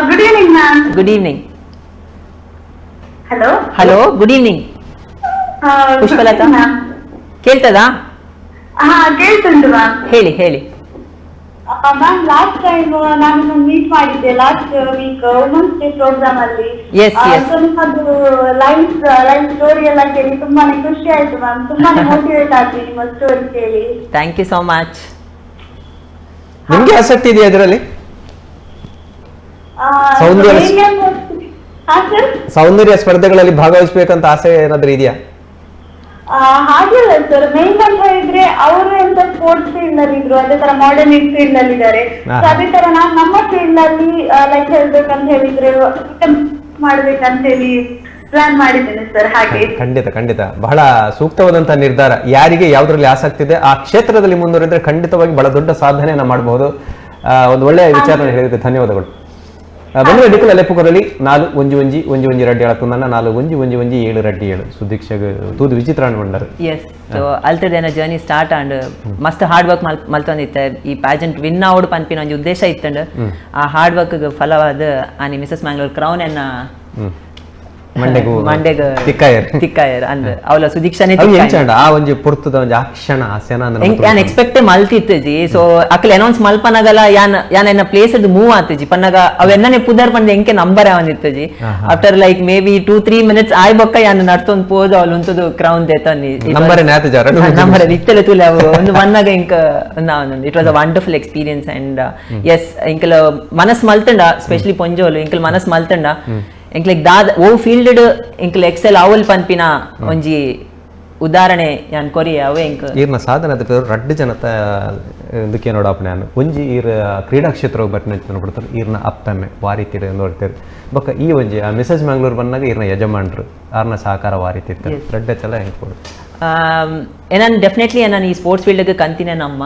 Good evening ma'am. Good evening. Hello hello good evening Pushpalatha, ಕೇಳ್ತದಾ? ಹಾ ಕೇಳ್ತುಂಟು ಮ್ಯಾಮ್. ಹೇಳಿ ಹೇಳಿ. Ma'am, last time ನಾನು ಮೀಟ್ ಮಾಡಿದ್ದೆ, last week women's day programme ಅಲ್ಲಿ. Yes, yes. So ನಿಮ್ಮದು life life story ಎಲ್ಲ ಕೇಳಿ ತುಂಬಾನೇ ಖುಷಿ ಆಯ್ತು ಮ್ಯಾಮ್, ತುಂಬಾನೇ ಮೋಟಿವೇಟ್ ಆದ್ವಿ ನಿಮ್ಮ ಸ್ಟೋರಿ ಕೇಳಿ. Thank you so much. ನಿಮ್ಗೆ ಆಸಕ್ತಿ ಇದೆಯಾ ಇದರಲ್ಲಿ? ಸೌಂದರ್ಯ ಹಾ ಸರ್. ಸೌಂದರ್ಯ ಸ್ಪರ್ಧೆಗಳಲ್ಲಿ ಭಾಗವಹಿಸ್ಬೇಕಂತ ಆಸೆ ಏನಾದ್ರೂ ಇದೆಯಾ? ಹಾಗೆಲ್ಲ ಸರ್, ಮೇನ್ ಅಂತ ಹೇಳಿದ್ರೆ ಅವರು ಎಂತ ಸ್ಪೋರ್ಟ್ಸ್ ಫೀಲ್ಡ್ ನಲ್ಲಿ ಇದ್ರು, ಅದೇ ತರ ಮಾಡರ್ನ್ ಫೀಲ್ಡ್ ಅಲ್ಲಿ ಇದ್ದಾರೆ. So ಅದೇ ತರ ನಾನ್ ನಮ್ಮ ಫೀಲ್ಡ್ ಅಲ್ಲಿ ಲೈಕ್ ಹೇಳ್ಬೇಕಂತ ಹೇಳಿದ್ರೆ ಮಾಡ್ಬೇಕಂತ ಹೇಳಿ ಪ್ಲಾನ್ ಮಾಡಿದ್ದೇನೆ ಸರ್. ಹಾಗೆ ಖಂಡಿತ ಖಂಡಿತ ಬಹಳ ಸೂಕ್ತವಾದಂತಹ ನಿರ್ಧಾರ. ಯಾರಿಗೆ ಯಾವ್ದ್ರಲ್ಲಿ ಆಸಕ್ತಿ ಇದೆ ಆ ಕ್ಷೇತ್ರದಲ್ಲಿ ಮುಂದುವರೆದ್ರೆ ಖಂಡಿತವಾಗಿ ಬಹಳ ದೊಡ್ಡ ಸಾಧನೆಯನ್ನ ಮಾಡಬಹುದು. ಒಂದು ಒಳ್ಳೆಯ ವಿಚಾರನ ಹೇಳಿದ್ರೆ ಧನ್ಯವಾದಗಳು. ಬಂದ್ರೆ ಡಿಕುಲ ಲೆಪ್ಪುಕೊರಲಿ 4 1 1 1 1 2 7 4 1 1 1 7 2 7 ಸುದೀಕ್ಷೆಗೆ ತೂದು ವಿಚಿತ್ರ ಅನ್ಕೊಂಡರು. ಎಸ್, ಸೊ ಅಲ್ತದೇನ journey start and ಮಸ್ತ್ ಹಾರ್ಡ್ ವರ್ಕ್ ಮಲ್ತೊಂದಿತ್ತೆ. ಈ ಪ್ಯಾಜೆಂಟ್ ವಿನ್ ಆವಡ್ ಪನ್ಪಿನ ಒಂಜಿ ಉದ್ದೇಶ ಇತ್ತಂಡ್. ಆ ಹಾರ್ಡ್ ವರ್ಕ್ ಫಲವಾದ ಆನಿ ಮಿಸಸ್ ಮ್ಯಾಂಗ್ಳೂರ್ ಕ್ರೌನ್ ಎನ್ನ ಮಂಡೆಗು ಮಂಡೆಗ್ ತಿಕ್ಕಾಯರ್ ತಿಕ್ಕಾಯರ್ ಅಂದ್ ಅವಲ ಸುದೀಕ್ಷಾನೇ ಅವು ಎಂಚ ಆ ಒಂಜಿ ಪೊರ್ತುದ ಒಂಜಿ ಆ ಕ್ಷಣ ಆ ಸೆನ ಅಂದ್ರೆ ಯಾನ್ ಎಕ್ಸ್ಪೆಕ್ಟ್ ಮಲ್ತಿತ್ತಜಿ. ಸೊ ಅಕ್ಲೆ ಅನೌನ್ಸ್ ಮಲ್ಪನಗಲ ಯಾನ್ ಯಾನ್ ಎನ್ನ ಪ್ಲೇಸ್ ಮೂವ್ ಆತಜಿ ಪನ್ನಗ ಅವೆನ್ನನೆ ಪುದರ್ ಪಂದ ಎಂಕೆ ನಂಬರ್ ಅವನಿತ್ತಜಿ. After like maybe 2-3 minutes ಆಯ್ ಬೊಕ್ಕ ಯಾನ್ ನಡ್ತೊಂದು ಪೋದು ಅವಳು ಉಂತದು ಕ್ರೌನ್ ದೇತನಿ ನಂಬರ್ ನೇತ ಜಾರ ನಂಬರ್ ಇತ್ತಲೆ ತುಲೆ ಅವು ಒಂದು ವನ್ನಾಗ ಇಂಕ it was a wonderful experience. And yes, ಎಂಕಲ ಮನಸ್ ಮಲ್ತಂಡ, ಸ್ಪೆಷಲಿ ಪೊಂಜೋಲು ಎಂಕಲ್ ಮನಸ್ ಮಲ್ತಂಡ ಎಂಕ್ಲೆಗ್ ದಾದ ಓ ಫೀಲ್ಡ್ ಎಂಕ್ಲೆ ಎಕ್ಸೆಲ್ ಅವಲ್ ಪನ್ಪಿನ ಒಂಜಿ ಉದಾಹರಣೆ ಯಾನ್ ಕೊರಿಯ ಅವೇ ಎಂಕ್ ಈರ್ನ ಸಾಧನೆ ರಡ್ಡು ಜನತ ಇದಕ್ಕೆ ನೋಡಪ್ಪ. ನಾನು ಒಂಜಿ ಈರ್ ಕ್ರೀಡಾ ಕ್ಷೇತ್ರ ಬಟ್ಟಿನ ಕೊಡ್ತಾರೆ, ಈರ್ನ ಅಪ್ಪಮ್ಮೆ ವಾರಿತಿಡು ನೋಡ್ತಾರೆ ಬೊಕ್ಕ ಈ ಒಂಜಿ ಆ ಮಿಸಸ್ ಮ್ಯಾಂಗ್ಳೂರ್ ಬಂದಾಗ ಈರ್ನ ಯಜಮಾನ್ರು ಆರ್ನ ಸಹಕಾರ ವಾರಿತಿರ್ತಾರೆ. ರಡ್ಡ ಚಲ ಹೆಂಗೆ ಕೊಡು ಏನಾನ್ ಡೆಫಿನೆಟ್ಲಿ ನಾನು ಈ ಸ್ಪೋರ್ಟ್ಸ್ ಫೀಲ್ಡ್ಗೆ ಕಂತಿನೇ ನಮ್ಮ.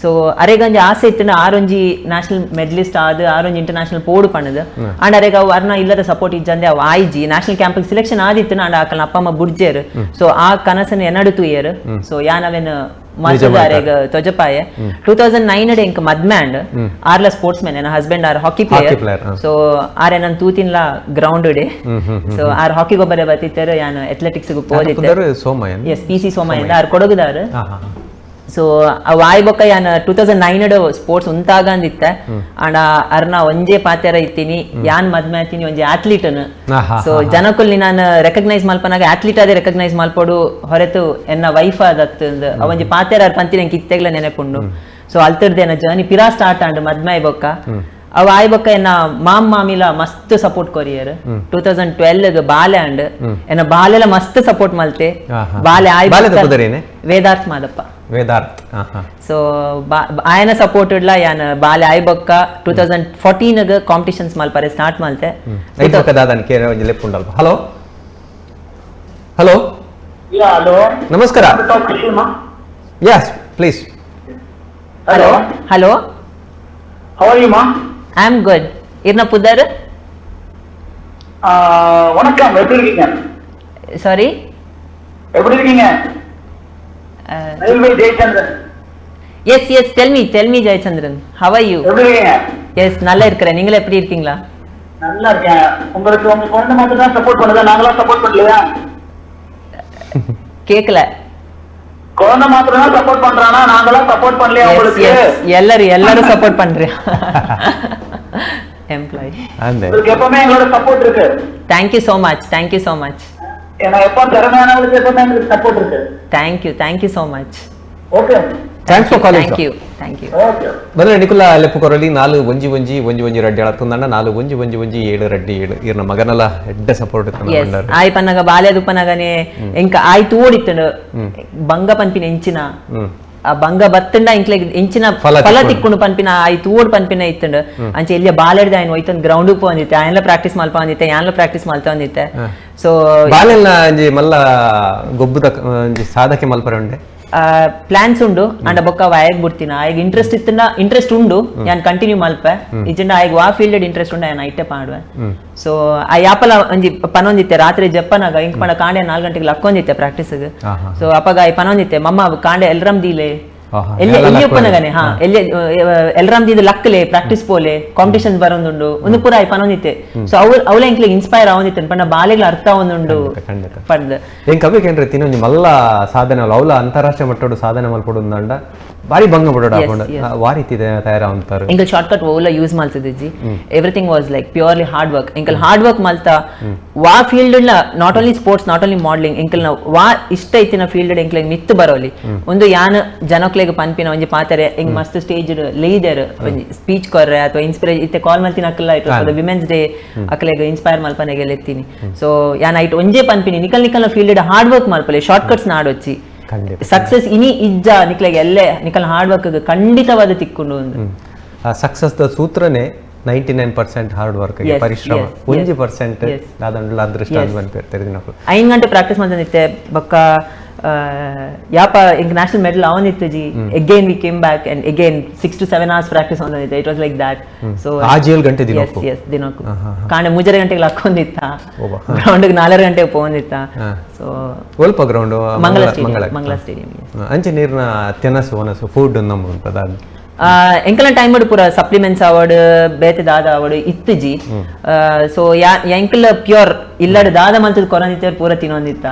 ಸೊ ಅರೆಗಂಜಿ ಆಸೆ ಇತ್ತು ಆರೊಂಜಿ ನ್ಯಾಷನಲ್ ಮೆಡಲಿಸ್ಟ್ ಆದ ಆರೊಂಜಿ ಇಂಟರ್ನ್ಯಾಷನಲ್ ಪೋಡು ಪಣ್ಣದು. ಅಂಡ್ ಅರೆಗ ಅವು ಅರ್ನ ಇಲ್ಲದ ಸಪೋರ್ಟ್ ಇಜ್ಜಂದೆ ಅವು ಆಯ್ಜಿ ನ್ಯಾಷನಲ್ ಕ್ಯಾಂಪ್ ಸೆಲೆಕ್ಷನ್ ಆದಿತ್ತು ಅಂಡ್ ಆಕಲ್ನ ಅಪ್ಪ ಅಮ್ಮ ಬುಡ್ಜೇರು. ಸೊ ಆ ಕನಸನ್ನು ಎನ್ನಡು ತೂಯರು. ಸೊ ಯಾನವೇನು ಮಲ್ತದ ಅರೆಗ ತೊಜಪಾಯ 2009 ಎಂಕ್ ಮದ್ಮೆ ಅಂಡ್ ಆರ್ಲ ಸ್ಪೋರ್ಟ್ಸ್ ಮ್ಯಾನ್, ನನ್ನ husband are hockey player. So ಆರೆ ನನ್ ತೂತಿನ್ಲ ground day. So R hockey ಗೊಬ್ಬರ ಬತ್ತಿತ್ತಾರೆ, ಯಾನ್ ಅಥ್ಲೆಟಿಕ್ಸ್ ಪೋದಿತ್ತೆ. S P C Somaiah R ಕೊಡಗುದಾರು. So ಅವು ಆಯ್ ಬೊಕ್ಕ ಯಾನ್ 2009 ಸ್ಪೋರ್ಟ್ಸ್ ಉಂತಾಗಂದಿತ್ತೆ. ಅಂಡ್ ಅರ್ನ ಒಂಜೇ ಪಾತೆರ ಇತ್ತೀನಿ ಯಾನ್ ಮದ್ಮೆ ಆತೀನಿ ಒಂಜಿ ಅಥ್ಲೀಟನ್. ಸೊ ಜನಕುಲ್ನಿ ನಾನು ರೆಕಗ್ನೈಸ್ ಮಲ್ಪನಾಗ ಅಥ್ಲೀಟ್ ಅದೇ ರೆಕಗ್ನೈಸ್ ಮಲ್ಪೋಡು ಹೊರತು ಎನ್ನ ವೈಫ್ ಆದತ್ತು ಅವೊಂಜಿ ಪಾತೆರ ಪಂತಿನ ಎಂಕ್ ಇತ್ತೆಗ್ಲ ನೆನಪುಂಡು. ಸೊ ಅಲ್ತರ್ದೇನ ಜರ್ನಿ ಪಿರಾ ಸ್ಟಾರ್ಟ್ ಆಂಡ್ ಮದ್ಮೆ ಆಯ್ ಬೊಕ್ಕ ಅವ ಆಯ್ ಬೊಕ್ಕ ಎನ್ನ ಮಾಮ್ ಮಾಮಿಲ ಮಸ್ತ್ ಸಪೋರ್ಟ್ ಕೊರಿಯರ್. 2012 ಬಾಲೆ ಅಂಡ್ ಎನ್ನ ಬಾಲೆಲ ಮಸ್ತ್ ಸಪೋರ್ಟ್ ಮಲ್ತೆ. ಬಾಲೆ ಆಯ್ ವೇದಾರ್ಥ ಮಾದಪ್ಪ ವೇದಾರ್ಥ. ಸೊ ಆಯನ ಸಪೋರ್ಟ್ ಇಡ್ಲ ಯಾನ್ ಬಾಲೆ ಆಯ್ ಬೊಕ್ಕ 2014 ಕಾಂಪಿಟಿಷನ್ಸ್ ಮಲ್ಪರೆ ಸ್ಟಾರ್ಟ್ ಮಲ್ತೆ. Hello hello hello ನಮಸ್ಕಾರ. Yes please. Hello hello, how are you ma? I am good. ಇರ್ನ ಪುದರ್? வணக்கம், எப்படி இருக்கீங்க? சாரி, எப்படி இருக்கீங்க? Railway Jayachandran. Yes yes, tell me tell me Jayachandran, how are you? எப்படி இருக்கீங்க? எஸ், நல்லா இருக்கிறேன். நீங்களே எப்படி இருக்கீங்களா? நல்லா இருக்கேன். உங்களுக்கு உங்க குழந்தை மட்டும் தான் சப்போர்ட் பண்ணுதா? நாங்களா சப்போர்ட் பண்ணலையா? கேக்கல. குழந்தை மாத்திரம் தான் சப்போர்ட் பண்றானா? நாங்களா சப்போர்ட் பண்ணலையா உங்களுக்கு? எல்லாரும் எல்லாரும் சப்போர்ட் பண்றேன். எம்ப்ளாயி உங்களுக்கு எப்பவுமே எங்களோட சப்போர்ட் இருக்கு. Thank you so much, thank you so much. ஏன்னா எப்போ திறமையானவங்களுக்கு எப்பவுமே எங்களுக்கு சப்போர்ட் இருக்கு. Thank you, thank you so much. Okay, thanks for calling. Thank you, thank you. Okay ಬನ್ನಿ ನಿಕುಲ ಲೆಪ್ಪುಕೊರಲಿ 4 1 1 1 1 2 7 4 1 1 1 7 2 7 ಇರ್ನ ಮಗನಲ ಎಡ್ಡ ಸಪೋರ್ಟ್ ಇತ್ತು. ಎಸ್, ಆಯ್ ಪನ್ನಗ ಬಾಲ್ಯದುಪ್ಪನಗನೆ ಎಂಕ ಆಯ್ ತೋಡಿತ್ತಂಡು ಬಂಗ ಪನ್ಪಿನ ಎಂಚಿನ ಆ ಬಂಗ ಬತ್ತಂಡ ಇಂಕ್ಲೆ ಎಂಚಿನ ಫಲ ತಿಕ್ಕೊಂಡು ಪನ್ಪಿನ ಆಯ್ ತೋಡ್ ಪನ್ಪಿನ ಇತ್ತಂಡು. ಅಂಚೆ ಎಲ್ಲಿಯ ಬಾಲೆಡ್ದ ಆಯ್ನ ಒಯ್ತಂದು ಗ್ರೌಂಡ್ ಪೋಂದಿತ್ತೆ, ಆಯನ್ಲ ಪ್ರಾಕ್ಟೀಸ್ ಮಲ್ಪ ಅಂದಿತ್ತೆ, ಯಾನ್ಲ ಪ್ರಾಕ್ಟೀಸ್ ಮಲ್ತ ಅಂದಿತ್ತೆ. ಸೊ ಬಾಲೆಲ್ಲ ಒಂಜಿ ಮಲ್ಲ ಗೊಬ್ಬುದ ಒಂಜಿ ಸಾಧಕೆ ಮಲ್ಪರೆ ಉಂಡೆ ಪ್ಲಾನ್ಸ್ ಉಂಡು. ಅಂಡ ಬೊಕ್ಕ ಆಯಗ್ ಬಿಡ್ತೀನ, ಆಯಗ್ ಇಂಟ್ರೆಸ್ಟ್ ಇತ್ತಂಡ ಇಂಟ್ರೆಸ್ಟ್ ಉಂಡು ಯಾನ್ ಕಂಟಿನ್ಯೂ ಮಲ್ಪೆ, ಇಜ್ಜಂಡ ಆಯಗ್ ವಾ ಫೀಲ್ಡ್ ಇಂಟ್ರೆಸ್ಟ್ ಉಂಡು ಯಾನ್ ಐಟೆ ಪಾಡುವೆ. ಸೊ ಆ ಯಾಪಲ ಒಂಜಿ ಪನೊಂದಿತ್ತೆ ರಾತ್ರಿ ಜಪ್ಪನಾಗ ಇಂಕ್ ಪಂಡ ಕಾಂಡೆ 4 ಗಂಟೆಗೆ ಲಕ್ಕೊಂದಿತ್ತೆ ಪ್ರಾಕ್ಟೀಸ್. ಸೊ ಅಪಗ ಆಯ್ ಪನೊಂದಿತ್ತೆ ಮಮ್ಮ ಕಾಂಡೆ ಎಲ್ರಮ್ ದೀಲೆ ಎಲ್ಲಿ ಎಲ್ಲಿ ಉಪ್ಪನಗನೆ ಹಾ ಎಲ್ಲಿ ಎಲ್ರಮ್ ದೀದ ಲಕ್ಕಲೆ ಪ್ರಾಕ್ಟೀಸ್ ಪೋಲೆ ಕಾಂಪಿಟಿಷನ್ ಬರೋದುಂಡು ಒಂದು ಪೂರ ಆಯ್ ಪನೊಂದಿತ್ತೆ. ಸೊ ಅವ್ರ ಅವಳ ಎಂಕ್ಲೆ ಇನ್ಸ್ಪೈರ್ ಆವೊಂದಿತ್ತೆ ಪಂಡ ಬಾಲೆಗ್ಲ ಅರ್ಥ ಆವೊಂದುಂಡು ಪಂಡ್ ಎಂಕ್ ಅವೆ ಕೇಂದ್ರ ತಿನ್ನೊಂಜಿ ಮಲ್ಲ ಸಾಧನೆ ಅವಲ ಅಂತಾರಾಷ್ಟ್ರೀಯ ಮಟ್ಟಡು ಸಾಧನೆ ಮಲ್ಪೊಡುಂದಂಡ ಬಾರಿ ಭಂಗ ಬಿಡೋಡ ವಾರೀತಿ ತಯಾರಾವಂತಾರೆ ಎಂಕಲ್ ಶಾರ್ಟ್ ಕಟ್ ಓಲ ಯೂಸ್ ಮಾಡ್ತಿದ್ದಿ everything was like purely hard work ಎಂಕಲ್ hard work Malta ವಾ field not only sports not only modelling ಎಂಕಲ್ ವಾ ಇಷ್ಟ ಇತ್ತಿನ ಫೀಲ್ಡ್ ಎಂಕ್ಲೆಗ್ ಮಿತ್ತು ಬರೋಲಿ ಒಂದು ಯಾನ್ ಜನಕ್ಲೆಗ್ ಪನ್ಪಿನ ಒಂಜಿ ಪಾತಾರೆ ಎಂಗ್ ಮಸ್ತ್ ಸ್ಟೇಜ್ ಲೇದರ್ ಒಂಜಿ ಸ್ಪೀಚ್ ಕೊರ್ರೆ ಅಥವಾ ಇನ್ಸ್ಪಿರೇ ಇತ್ತೆ ಕಾಲ್ ಮಲ್ತಿನ ಅಕ್ಕಲ it women's day ಅಕ್ಲೆಗ್ inspire ಮಲ್ಪನೆಗೆ ಎತ್ತೀನಿ so ಯಾನ್ ಐಟ್ ಒಂಜೇ ಪನ್ಪಿನಿ ನಿಕಲ್ ನಿಕಲ್ನ field hard work ಮಲ್ಪಲೆ short cuts ನಾಡೊಚ್ಚಿ success ಇನಿ ಇಜ್ಜ ನಿಕ್ಲೆಗ್ ಎಲ್ಲೆ ನಿಕಲ್ ಹಾರ್ಡ್ ವರ್ಕ್ ಖಂಡಿತವಾದ ತಿಕ್ಕೊಂಡು ಆ ಸಕ್ಸಸ್ the ಸೂತ್ರನೇ 99% hard work ಪರಿಶ್ರಮ 1% ದಾದಂಡ್ಲ ಅದೃಷ್ಟ ಅಂತ ಬಂದ್ಪಿರ್ತಾರೆ ದಿನಕ್ಕೂ 5 ಗಂಟೆ ಪ್ರಾಕ್ಟೀಸ್ ಮಾಡ್ತಂದಿತ್ತೆ ಬಕ್ಕ ಯಾಪ ಇಂಕ ನ್ಯಾಷನಲ್ ಮೆಡಲ್ ಅವನಿತ್ತು G again we came back and again 6 to 7 hours practice ಒಂದಿತ್ತೆ it was like that so ಆ 7 ಗಂಟೆ ದಿನಕ್ಕೂ ಎಸ್ ದಿನಕ್ಕೂ ಕಾಂಡೆ 3 ಗಂಟೆಗೆ ಲಕ್ಕೊಂದಿತ್ತ ಗ್ರೌಂಡ್ 4 ಗಂಟೆಗೆ ಪೋಂದಿತ್ತ ಸೊ ಒಲ್ಪ ಗ್ರೌಂಡ್ ಮಂಗಲ ಸ್ಟೇಡಿಯಂ ಅಂಚೆ ನೀರಿನ ತೆನಸು ಒನಸು ಫುಡ್ ನಮ್ಮ ಪ್ರಧಾನ ಎಂಕಲ ಟೈಮ್ ಪೂರ ಸಪ್ಲಿಮೆಂಟ್ಸ್ ಅವಡ್ ಬೇತೆ ದಾದ ಅವಡ್ ಇತ್ತುಜಿ ಸೊ ಎಂಕಲ ಪ್ಯೂರ್ ಇಲ್ಲಡ್ ದಾದ ಮಂತದ ಕೊರಂದಿತ್ತ ಪೂರ ತಿನ್ನೊಂದಿತ್ತ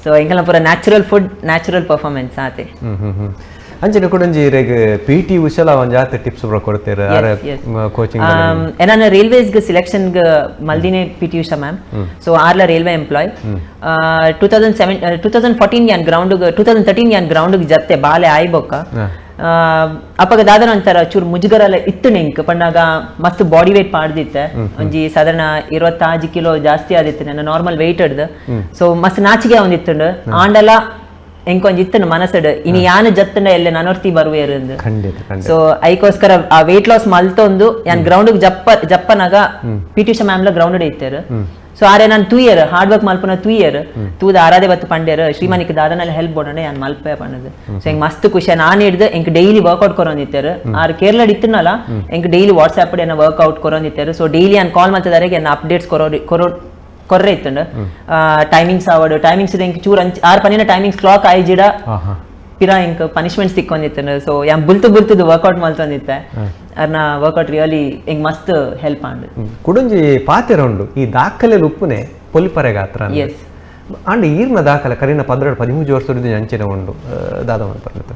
ಸೊ ಎಂಕಲ ಪೂರ natural food natural performance ಆತೆ ಅಂಚನೆ ಕೊಡಂಜಿ ಇರೆಗ್ ಪಿ ಟಿ ಉಷಲ ಒಂಜ್ ಆತ ಟಿಪ್ಸ್ ಬ್ರೋ ಕೊಡ್ತೀರ ಕೋಚಿಂಗ್ ಎನಾನ ರೈಲ್ವೇಸ್ ಗೆ ಸೆಲೆಕ್ಷನ್ ಗೆ ಮಲ್ದಿನೆ P T Usha ma'am so ಆರ್ಲ railway employee 2007 2014 ಯಾನ್ ಗ್ರೌಂಡ್ 2013 ಯಾನ್ ಗ್ರೌಂಡ್ ಗೆ ಜತ್ತೆ ಬಾಲೆ ಆಯ್ಬೊಕ್ಕ ಅಪ್ಪಗ ದಾದನ ಒಂಥರ ಚೂರು ಮುಜುಗರಲ್ಲ ಇತ್ತು ನೆಂಕ್ ಪಂಡಾಗ ಮಸ್ತ್ ಬಾಡಿ ವೇಟ್ ಪಾಡ್ದಿತ್ತೆ ಒಂಜಿ ಸಾಧಾರಣ 25 ಕಿಲೋ ಜಾಸ್ತಿ ಆದಿತ್ತು ನನ್ನ ನಾರ್ಮಲ್ ವೆಯ್ಟ್ ಹಿಡ್ದು ಸೊ ಮಸ್ತ್ ನಾಚಿಗೆ ಒಂದಿತ್ತುಂಡು ಆಂಡಲ ಎಂಕೊಂಜಿ ಇತ್ತುಂಡು ಮನಸ್ಸಡ್ ಇನಿ ಯಾನ್ ಜತ್ತಂಡ ಎಲ್ಲ ನನೊರ್ತಿ ಬರುವೇರು ಸೊ ಐಕೋಸ್ಕರ ಆ ವೇಟ್ ಲಾಸ್ ಮಲ್ತೊಂದು ಯಾನ್ ಗ್ರೌಂಡ್ ಜಪ್ಪ ಜಪ್ಪನಾಗ ಪಿ ಟಿ ಉಷಾ ಮ್ಯಾಮ್ಲ ಗ್ರೌಂಡ್ ಇತ್ತೇರು ಸೊ ಆರೆ ನಾನು 2 year hard work ಮಲ್ಪನ 2 year ತೂದ Aradhe ಬತ್ತು ಪಂಡ್ಯರು ಶ್ರೀಮಾನಿಕ್ ದಾದನಲ್ಲಿ ಹೆಲ್ಪ್ ಬೋಡೋಣ ಯಾನ್ ಮಲ್ಪೆ ಪಣ್ಣದು ಸೊ ಎಂಗ್ ಮಸ್ತ್ ಖುಷಿ ನಾನು ಹಿಡ್ದು ಎಂಕ್ ಡೈಲಿ ವರ್ಕೌಟ್ ಕೊರೊಂದಿತ್ತಾರೆ ಆರ್ ಕೇರಳ ಇತ್ತನಲ್ಲ ಎಂಕ್ ಡೈಲಿ ವಾಟ್ಸ್ಆಪ್ ಏನ ವರ್ಕೌಟ್ ಕೊರೊಂದಿತ್ತಾರೆ ಸೊ ಡೈಲಿ ಯಾನ್ ಕಾಲ್ ಮಲ್ತದಾರೆ ಎನ್ನ ಅಪ್ಡೇಟ್ಸ್ ಕೊರೋ ಕೊರೋ ಕೊರ್ರೆ ಇತ್ತುಂಡು ಟೈಮಿಂಗ್ಸ್ ಆವಡು ಟೈಮಿಂಗ್ಸ್ ಎಂಕ್ ಚೂರ್ ಆರ್ ಪನ್ನಿನ ಟೈಮಿಂಗ್ಸ್ ಕ್ಲಾಕ್ ಆಯ್ಜಿಡ ಪಿರಾ ಎಂಕ್ ಪನಿಷ್ಮೆಂಟ್ಸ್ ತಿಕ್ಕೊಂಡಿತ್ತುಂಡು ಸೊ ಯಾನ್ ಬುಲ್ತು ಬುಲ್ತುದು ವರ್ಕೌಟ್ ಮಲ್ತೊಂದಿತ್ತೆ ಅರ್ನ ವರ್ಕೌಟ್ ರಿಯಲಿ ಎಂಗ್ ಮಸ್ತ್ ಹೆಲ್ಪ್ ಆಂಡ್ ಕುಡಂಜಿ ಪಾತೆರ ಉಂಡು ಈ ದಾಖಲೆ ಉಪ್ಪುನೆ ಪೊಲಿಪರೆ ಗಾತ್ರ ಅಂಡ್ ಈರ್ನ ದಾಖಲೆ ಕರಿನ 12 13 ವರ್ಷದ ಅಂಚೆನೆ ಉಂಡು ದಾದ ಮನ್ಪರ್ನತ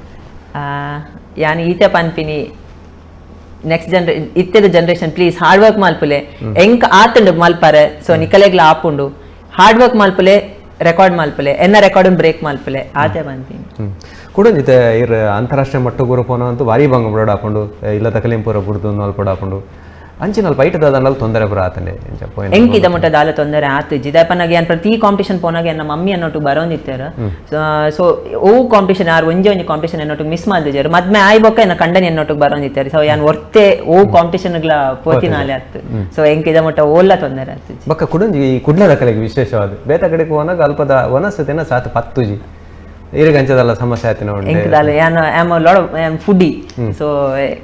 ಯಾನ್ ಈತೆ ಪನ್ಪಿನಿ ನೆಕ್ಸ್ಟ್ ಇತ್ತೆದ generation please hard work ಮಲ್ಪುಲೆ ಎಂಕ್ ಆತುಂಡು ಮಲ್ಪರೆ ಸೊ ನಿಕಲೆಗ್ಲ ಆಪುಂಡು ಹಾರ್ಡ್ ವರ್ಕ್ ಮಲ್ಪುಲೆ ರೆಕಾರ್ಡ್ ಮಲ್ಪುಲೆ ಎನ್ನ ರೆಕಾರ್ಡ್ ಬ್ರೇಕ್ ಮಲ್ಪುಲೆ ಆತೆ ಪನ್ಪಿನಿ ಕುಡಂಜಿತೆ ಇರ್ ಅಂತಾರಾಷ್ಟ್ರೀಯ ಮಟ್ಟ ಗುರು ಪೋನ ಅಂತೂ ಭಾರಿ ಭಂಗ ಬಿಡೋಡ ಹಾಕೊಂಡು ಇಲ್ಲ ತಕಲಿಂಪುರ ಬುಡ್ದು ಅಲ್ಪ ಹಾಕೊಂಡು ಅಂಚಿನಲ್ಪ ಐಟ ದಾದನಲ್ಲಿ ತೊಂದರೆ ಪುರ ಆತನೆ ಎಂಕಿದ ಮುಟ್ಟ ದಾಲ ತೊಂದರೆ ಆತು ಜಿದಾಪನಾಗ ಯಾನ್ ಪ್ರತಿ ಕಾಂಪಿಟೇಷನ್ ಪೋನಾಗ ನನ್ನ ಮಮ್ಮಿ ಅನ್ನೋಟು ಬರೋಂದಿತ್ತಾರೆ ಸೊ ಓ ಕಾಂಪಿಟೇಷನ್ ಯಾರು ಒಂಜೆ ಒಂಜಿ ಕಾಂಪಿಟೇಷನ್ ಅನ್ನೋಟು ಮಿಸ್ ಮಾಡ್ದಿದ್ದಾರೆ ಮದ್ಮೆ ಆಯ್ಬೊಕ್ಕ ಎನ್ನ ಕಂಡನಿ ಅನ್ನೋಟು ಬರೋಂದಿತ್ತಾರೆ ಸೊ ಯಾನ್ ಒರ್ತೆ ಓ ಕಾಂಪಿಟೇಷನ್ಗಳ ಪೋತಿನಾಲೆ ಆತು ಸೊ ಎಂಕಿದ ಮುಟ್ಟ ಓಲ್ಲ ತೊಂದರೆ ಆತು ಬಕ್ಕ ಕುಡಂಜಿ ಈ ಕುಡ್ಲದ ಕಲೆಗೆ ವಿಶೇಷವಾದ ಬೇತ ಕಡೆಗೆ ಹೋನಾಗ ಅಲ್ಪದ ವನಸತೆನ ಸಾತು ಪತ್ತುಜಿ ಇರಗಂಚದಲ್ಲ ಸಮಸ್ಯೆ ಆಯ್ತು ನೋಡಿ ಎಂಕದಾಲ ಯಾನ್ am a lot of am foodie so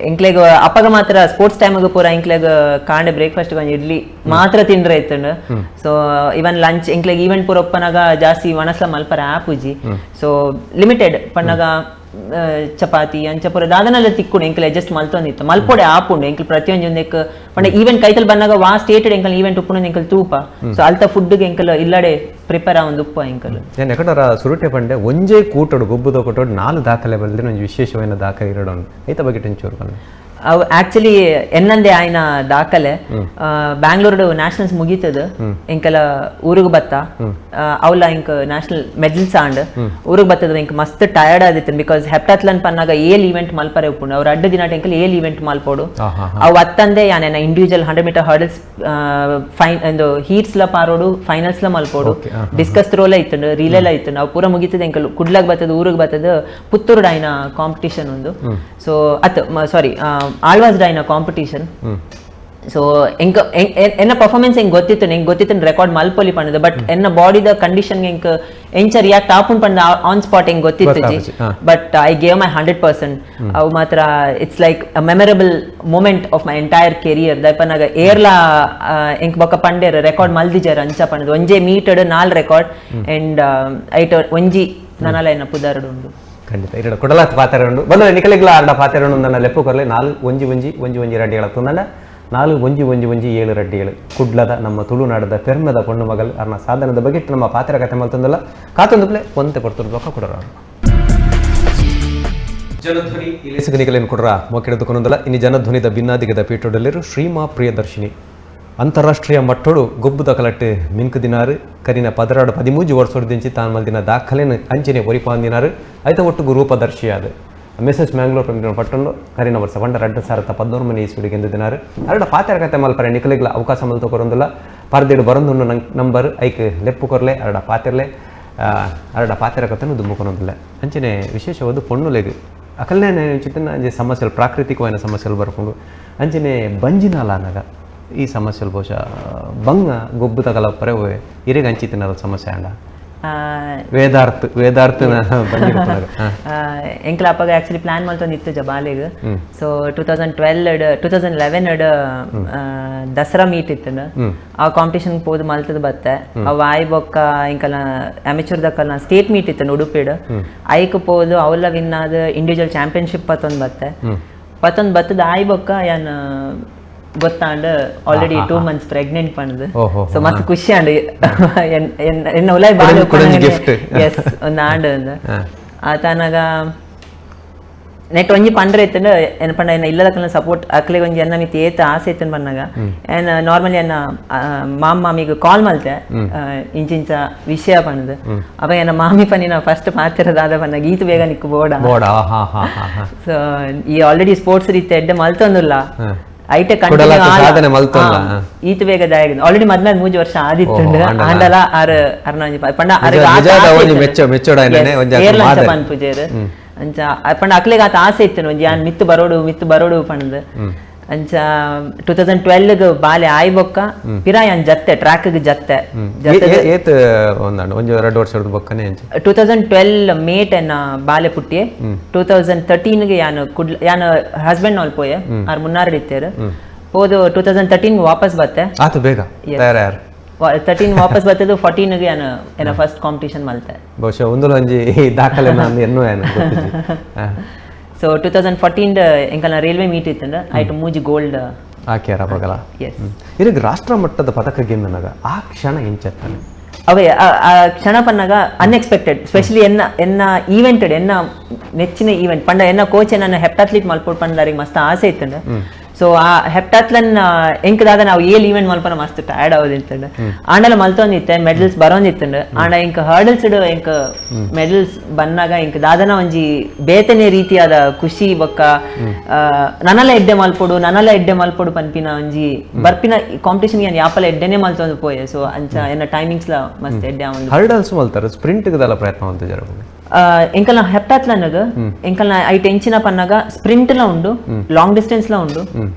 ಎಂಕ್ಲೆಗ್ ಅಪ್ಪಗ ಮಾತ್ರ ಸ್ಪೋರ್ಟ್ಸ್ ಟೈಮ್ ಪೂರ ಎಂಕ್ಲೆಗ್ ಕಾಂಡೆ ಬ್ರೇಕ್ಫಾಸ್ಟ್ ಒಂಜಿ ಇಡ್ಲಿ ಮಾತ್ರ ತಿಂಡ್ರೆ ಇತ್ತುಂಡು so even lunch ಎಂಕ್ಲೆಗ್ event ಪೂರ ಒಪ್ಪನಾಗ ಜಾಸ್ತಿ ಒಣಸ್ಲ ಮಲ್ಪರ ಆಪುಜಿ ಸೊ ಲಿಮಿಟೆಡ್ ಪಣ್ಣಗ ಚಪಾತಿ ಅಂಚ ಪೂರ ದಾದನಲ್ಲ ತಿಕ್ಕುಂಡು ಎಂಕಲ್ ಅಡ್ಜಸ್ಟ್ ಮಲ್ತೊಂದಿತ್ತು ಮಲ್ಪೊಡೆ ಆಪುಂಡು ಎಂಕಲ್ ಪ್ರತಿಯೊಂಜೊಂದೆಕ್ ಪಂಡ ಈವೆಂಟ್ ಕೈತಲ್ ಬನ್ನಾಗ ವಾ ಸ್ಟೇಟೆಡ್ ಎಂಕಲ್ ಈವೆಂಟ್ ಉಪ್ಪುಂಡು ಎಂಕಲ್ ತೂಪ ಸೊ ಅಲ್ತ ಫುಡ್ಗೆ ಎಂಕಲ್ ಇಲ್ಲಡೆ ಪ್ರಿಪೇರ್ ಆವೊಂದು ಉಪ್ಪು ಎಂಕಲ್ ನಾನು ಎಕಡರ ಸುರುಟೆ ಪಂಡೆ ಒಂಜೇ ಕೂಟೋಡು ಗೊಬ್ಬುದ ಕೊಟ್ಟೋಡು 4 ದಾಖಲೆ ಬಲ್ದಿನ ಒಂಜಿ ವಿಶೇಷವಾದ ದಾಖಲೆ ಇರಡೋಣ ಐತ ಬಗ್ಗೆ ಟೆಂಚೂರು ಪಂಡೆ ಅವು ಆಕ್ಚುಲಿ ಎನ್ನಂದೆ ಆಯ್ನ ದಾಖಲೆ ಬ್ಯಾಂಗ್ಳೂರು ನ್ಯಾಷನಲ್ಸ್ ಮುಗೀತದ ಎಂಕಲ ಊರಿಗೆ ಬತ್ತ ಅವಲ ಇಂಕ್ national medals and ಊರಿಗೆ ಬತ್ತದ ಇಂಕ್ ಮಸ್ತ್ ಟಯರ್ಡ್ ಆದಿತ್ತು because ಹೆಪ್ಟಾತ್ಲನ್ ಪನ್ನಾಗ ಏಲ್ ಈವೆಂಟ್ ಮಲ್ಪರೆ ಉಪ್ಪುಂಡು ಅವ್ರ ಅಡ್ಡ ದಿನ ಎಂಕಲ್ ಏಲ್ ಈವೆಂಟ್ ಮಲ್ಪೋಡು ಅವು ಅತ್ತಂದೆ ಯಾನೇನ individual 100 metre hurdles fine ಒಂದು ಹೀಟ್ಸ್ ಲ ಪಾರೋಡು ಫೈನಲ್ಸ್ ಲ ಮಲ್ಪೋಡು ಡಿಸ್ಕಸ್ ತ್ರೋಲ ಇತ್ತುಂಡು ರೀಲೆಲ್ಲ ಇತ್ತುಂಡು ಅವು ಪೂರ ಮುಗೀತದ ಎಂಕಲ್ ಕುಡ್ಲಾಗ್ ಬತ್ತದ ಊರಿಗೆ ಬತ್ತದ ಪುತ್ತೂರು ಆಯ್ನ ಕಾಂಪಿಟೇಷನ್ ಒಂದು ಸೊ ಅತ್ ಸಾರಿ ಆಳ್ವಾಸ್ ಡೈನ ಕಾಂಪಿಟೇಷನ್ ಸೊ ಎಂಕ ಎನ್ನ ಪರ್ಫಾರ್ಮೆನ್ಸ್ ಹೆಂಗ್ ಗೊತ್ತಿತ್ತು ಎಂಗ್ ಗೊತ್ತಿತ್ತು ರೆಕಾರ್ಡ್ ಮಲ್ಪೊಲಿ ಪಂಡದ ಬಟ್ ಎನ್ನ ಬಾಡಿದ ಕಂಡೀಷನ್ ಎಂಕ್ ಎಂಚ ರಿಯಾಕ್ಟ್ ಆಪುಂಡು ಪಂಡ ಆನ್ ಸ್ಪಾಟ್ ಹೆಂಗ್ ಗೊತ್ತಿತ್ತು but I gave my 100% ಅವು ಮಾತ್ರ it's like a memorable moment of my entire career ದಯಪನಾಗ ಏರ್ಲಾ ಎಂಕ್ ಬೊಕ್ಕ ಪಂಡೇರ್ ರೆಕಾರ್ಡ್ ಮಲ್ದಿಜಾರ ಅಂಚ ಪಂಡದ ಒಂಜೆ ಮೀಟೆಡ್ 4 ರೆಕಾರ್ಡ್ ಅಂಡ್ ಐಟ್ ಒಂಜಿ ನನಲ ಎನ್ನ ಪುದಾರಡು ಉಂಡು ಖಂಡಿತ ಇರಡ ಕೊಡಲಾತ್ ಪಾತೆರ ಉಂಡು ಬಂದರೆ ನಿಕಲೆಗ್ಲ ಆರ್ಡ ಪಾತೆರ ಉಂಡು ನನ್ನ ಲೆಪ್ಪು ಕೊರಲೆ 4 1 1 1 1 ರಡ್ಡಿಗಳ ತುಂದಣ್ಣ 4 1 1 1 7 ರಡ್ಡಿಗಳು ಕುಡ್ಲದ ನಮ್ಮ ತುಳುನಾಡದ ಪೆರ್ಮದ ಪೊಣ್ಣು ಮಗಲ್ ಅರ್ನ ಸಾಧನದ ಬಗ್ಗೆ ನಮ್ಮ ಪಾತೆರ ಕತೆ ಮಲ್ತಂದಲ್ಲ ಕಾತೊಂದು ಪ್ಲೆ ಒಂತೆ ಪಡ್ತುರ್ದು ಕೊಡೋರು. Janadhwani ಇಲೇಸಗನಿಗಲೇನು ಕೊಡ್ರ ಮೊಕ್ಕೆಡದು ಕೊನೊಂದಲ ಇನಿ ಜನಧ್ವನಿದ ಭಿನ್ನಾದಿಗದ ಪೀಠದಲ್ಲಿರು ಶ್ರೀಮಾ ಪ್ರಿಯದರ್ಶಿನಿ ಅಂತಾರಾಷ್ಟ್ರೀಯ ಮಟ್ಟೋಡು ಗೊಬ್ಬುದ ಕಲಟ್ಟು ಮಿಂಕು ದಿನಾರು ಕರಿನ ಪದರಾಡು 13 ವರ್ಷದಿಂಚಿ ತಾನ್ ಮಲ್ದಿನ ದಾಖಲೆನ ಅಂಚನೆ ಒರಿಪಾಂದಿನಾರು ಐತ ಒಟ್ಟುಗು ರೂಪದರ್ಶಿಯಾದ ಮಿಸಸ್ ಮ್ಯಾಂಗ್ಳೂರ್ ಪಂಪಿನ ಪಟ್ಟಂಡು ಕರಿನ ವರ್ಷ ಪಂಡ 2019 ಇಸ್ವಿಗೆ ದಿನಾರು ಅರಡ ಪಾತೆರ ಕತೆ ಮಲ್ಪರೆ ನಿಕಲಿಗ್ಲ ಅವಕಾಶ ಮಲ್ತ ಕೊರೊಂದುಲ್ಲ ಪರ್ದೇಡು ಬರೊಂದುಂಡು ನಂಬರ್ ಐಕ್ ಲೆಪ್ಪು ಕೊರ್ಲೆ ಅರಡ ಪಾತೆರ್ಲೆ ಅರಡ ಪಾತೆರ ಕತೆನು ದುಮ್ಮು ಕೊರೊಂದುಲ್ಲ ಅಂಚನೆ ವಿಶೇಷವಾದ ಪೊಣ್ಣುಲೆಗ್ ಅಕಲ್ನೇ ಚಿತ್ತನ ಅಂಜೆ ಸಮಸ್ಯೆలు ಪ್ರಾಕೃತಿಕమైన ಸಮಸ್ಯೆలు ಬರ್ಕೊಂಡು ಅಂಚನೆ ಬಂಜಿನಾಲ ಅನ್ನಾಗ ಈ ಸಮಸ್ಯೆలు ಬಹುಶಃ ಬಂಗ ಗೊಬ್ಬು ತಗಲ ಪರೆ ಇರೆಗೆ ಅಂಚಿತ್ತಿನ ಸಮಸ್ಯೆ ಅಂಡ ವೇದಾರ್ಥ ವೇದಾರ್ಥನ ಎಂಕ್ಲ ಅಪ್ಪಗ ಆಕ್ಚುಲಿ ಪ್ಲಾನ್ ಮಲ್ತೊಂದು ಇತ್ತು ಜಬಾಲಿಗ್. So 2012 2011 Dasara meet ಇತ್ತು. ಆ ಕಾಂಪಿಟೇಷನ್ ಪೋದು ಮಲ್ತದ ಬತ್ತೆ ಅವ್ ಆಯ್ ಬೊಕ್ಕ ಇಂಕಲ ಅಮೆಚೂರ್ ದಕ್ಕಲ್ಲ ಸ್ಟೇಟ್ ಮೀಟ್ ಇತ್ತು ಉಡುಪಿಡ್ ಐಕ್ ಪೋದು ಅವಲ್ಲ ವಿನ್ ಆದ ಇಂಡಿವಿಜುವಲ್ ಚಾಂಪಿಯನ್ಶಿಪ್ ಪತ್ತೊಂದು ಬತ್ತೆ ಪತ್ತೊಂದು ಬತ್ತದ ಆಯ್ ಬೊಕ್ಕ ಯಾನ್ ಗೊತ್ತಾಂಡ್ already 2 months pregnant ಪಂಡ್ದು. ಸೊ ಮಸ್ತ್ ಖುಷಿ ಆಂಡ್ ಎನ್ನ ಉಲಾಯ್ ಬಾಲ ಎಸ್ ಒಂದು ಆಂಡ್ ಒಂದು ಆತನಾಗ ನೆಟ್ ಒಂಜಿ ಪಂಡ್ರೆ ಇತ್ತಂಡು ಎನ್ನ ಪಂಡ ಎನ್ನ ಇಲ್ಲದಕ್ಕಲ್ಲ ಸಪೋರ್ಟ್ ಅಕ್ಲೆಗ್ ಒಂಜಿ ಎನ್ನ ಮಿತಿ ಏತ ಆಸೆ ಇತ್ತಂಡು ಪನ್ನಾಗ ಎನ್ನ ನಾರ್ಮಲಿ ಎನ್ನ ಮಾಮ ಮಾಮಿಗೆ ಕಾಲ್ ಮಲ್ತೆ ಇಂಚಿಂಚ ವಿಷಯ ಪಂಡ್ದು. ಅಪ್ಪ ಎನ್ನ ಮಾಮಿ ಪನ್ನಿನ ಫಸ್ಟ್ ಪಾತಿರದಾದ ಪನ್ನಾಗ ಈತ ಬೇಗ ನಿಕ್ಕು ಬೋಡ. ಸೊ ಈ ಆಲ್ರೆಡಿ ಸ್ಪೋರ್ಟ್ಸ್ ರೀತಿ ಎಡ್ಡೆ ಮಲ್ತೊಂದುಲ್ಲ ಐಟೆ ಈತ ಬೇಗ ದಾಯಗ ಆಲ್ರೆಡಿ ಮದ್ಮೇಲೆ 3 ವರ್ಷ ಆದಿತ್ತುಂಡು ಆಂಡಲ ಆರ್ ಅರ್ನ ಪಂಡ ಪನ್ಪುಜೇರು ಅಂಚ ಪಂಡ ಅಕ್ಲೆಗ್ ಆತ ಆಸೆ ಇತ್ತು ಒಂಜಿ ಯಾನ್ ಮಿತ್ತು ಬರೋಡು ಮಿತ್ತು ಬರೋಡು ಪಂಡ್. ಅಂಚ 2012 ಬಾಲೆ ಆಯ್ ಬೊಕ್ಕ ಪಿರಾ ಯಾನ್ ಜತ್ತೆ ಟ್ರ್ಯಾಕ್ ಜತ್ತೆ 2012 ಮೇ 10 ಬಾಲೆ ಪುಟ್ಟಿಯೆ. 2013 ಯಾನ್ ಕುಡ್ಲ ಯಾನ್ ಹಸ್ಬೆಂಡ್ ನಾಲ್ ಪೋಯೆ ಆರ್ ಮುನ್ನಾರು ಇತ್ತೇರು ಪೋದು 2013 ವಾಪಸ್ ಬತ್ತೆ ಆತು ಬೇಗ 13 ವಾಪಸ್ ಬತ್ತದು 14 ಗೆ ಯಾನ್ ಎನ್ನ ಫಸ್ಟ್ ಕಾಂಪಿಟಿಷನ್ ಮಲ್ತೆ. ಬಹುಶಃ ಒಂದು ಒಂಜಿ ದಾಖಲೆ ನಾನು ಎನ್ನು ಯಾನ್ ಗೊತ್ತಿಜಿ. ಸೊ 2014 ಎಂಕಲ್ನ ರೈಲ್ವೆ ಮೀಟ್ ಇತ್ತಂಡ ಐಟ್ ಮೂಜಿ ಗೋಲ್ಡ್ ಆಕ್ಯಾರ ಬಗಲ. ಎಸ್ ಇರಗ್ ರಾಷ್ಟ್ರ ಮಟ್ಟದ ಪದಕ ಗೆನ್ನನಗ ಆ ಕ್ಷಣ ಇಂಚತ್ತಾನೆ ಅವೇ ಆ ಕ್ಷಣ ಪನ್ನಾಗ ಅನ್ಎಕ್ಸ್ಪೆಕ್ಟೆಡ್ ಸ್ಪೆಷಲಿ ಎನ್ನ ಎನ್ನ ಈವೆಂಟ್ ಎನ್ನ ನೆಚ್ಚಿನ ಈವೆಂಟ್ ಪಂಡ ಎನ್ನ ಕೋಚ್ ನನ್ನ ಹೆಪ್ಟಾತ್ಲೀಟ್ ಮಲ್ಪೋಡ್ ಪಂಡಾರಿಗೆ ಮಸ್ತ್ ಆಸೆ ಇತ್ತಂಡ. ಸೊ ಆ ಹೆಪ್ಟಾತ್ಲನ್ ಎಂಕದಾದ ನಾವು ಏಲ್ ಈವೆಂಟ್ ಮಲ್ಪನ ಮಸ್ತ್ ಟಯರ್ಡ್ ಆಗೋದಿತ್ತಂಡ. ಆಂಡಲ ಮಲ್ತೊಂದಿತ್ತೆ ಮೆಡಲ್ಸ್ ಬರೋಂದಿತ್ತಂಡ. ಆಂಡ ಎಂಕ ಹರ್ಡಲ್ಸ್ ಎಂಕ ಮೆಡಲ್ಸ್ ಬನ್ನಾಗ ಎಂಕ ದಾದನ ಒಂಜಿ ಬೇತನೆ ರೀತಿಯಾದ ಖುಷಿ ಬೊಕ್ಕ ನನಲ ಎಡ್ಡೆ ಮಲ್ಪೊಡು ನನಲ ಎಡ್ಡೆ ಮಲ್ಪೊಡು ಪನ್ಪಿನ ಒಂಜಿ ಬರ್ಪಿನ ಕಾಂಪಿಟೇಷನ್ ಯಾನ್ ಯಾಪಲ ಎಡ್ಡೆನೆ ಮಲ್ತೊಂದು ಪೋಯೆ. ಸೊ ಅಂಚ ಎನ್ನ ಟೈಮಿಂಗ್ಸ್ ಲ ಮಸ್ತ್ ಎಡ್ಡೆ ಆವೊಂದು ಹರ್ಡಲ್ಸ್ ಮಲ್ತಾರ ಸ್ಪ್ರಿಂಟ್ ದಾಲ ಪ್ರಯತ್ನ ಮಲ್ತಿಜಾರ ಎಂಕಲ್ನ ಹೆಪ್ಟಾತ್ಲನ್ಗ್ ಎಂಕಲ್ನ ಐಟ್ ಎಂಚಿನ ಪನ್ನಾಗ ಸ್ಪ್ರಿಂಟ್ ಲ ಉಂಡು ಲಾಂಗ್ ಡಿಸ್ಟೆನ್ಸ್ ಲ ಉಂಡು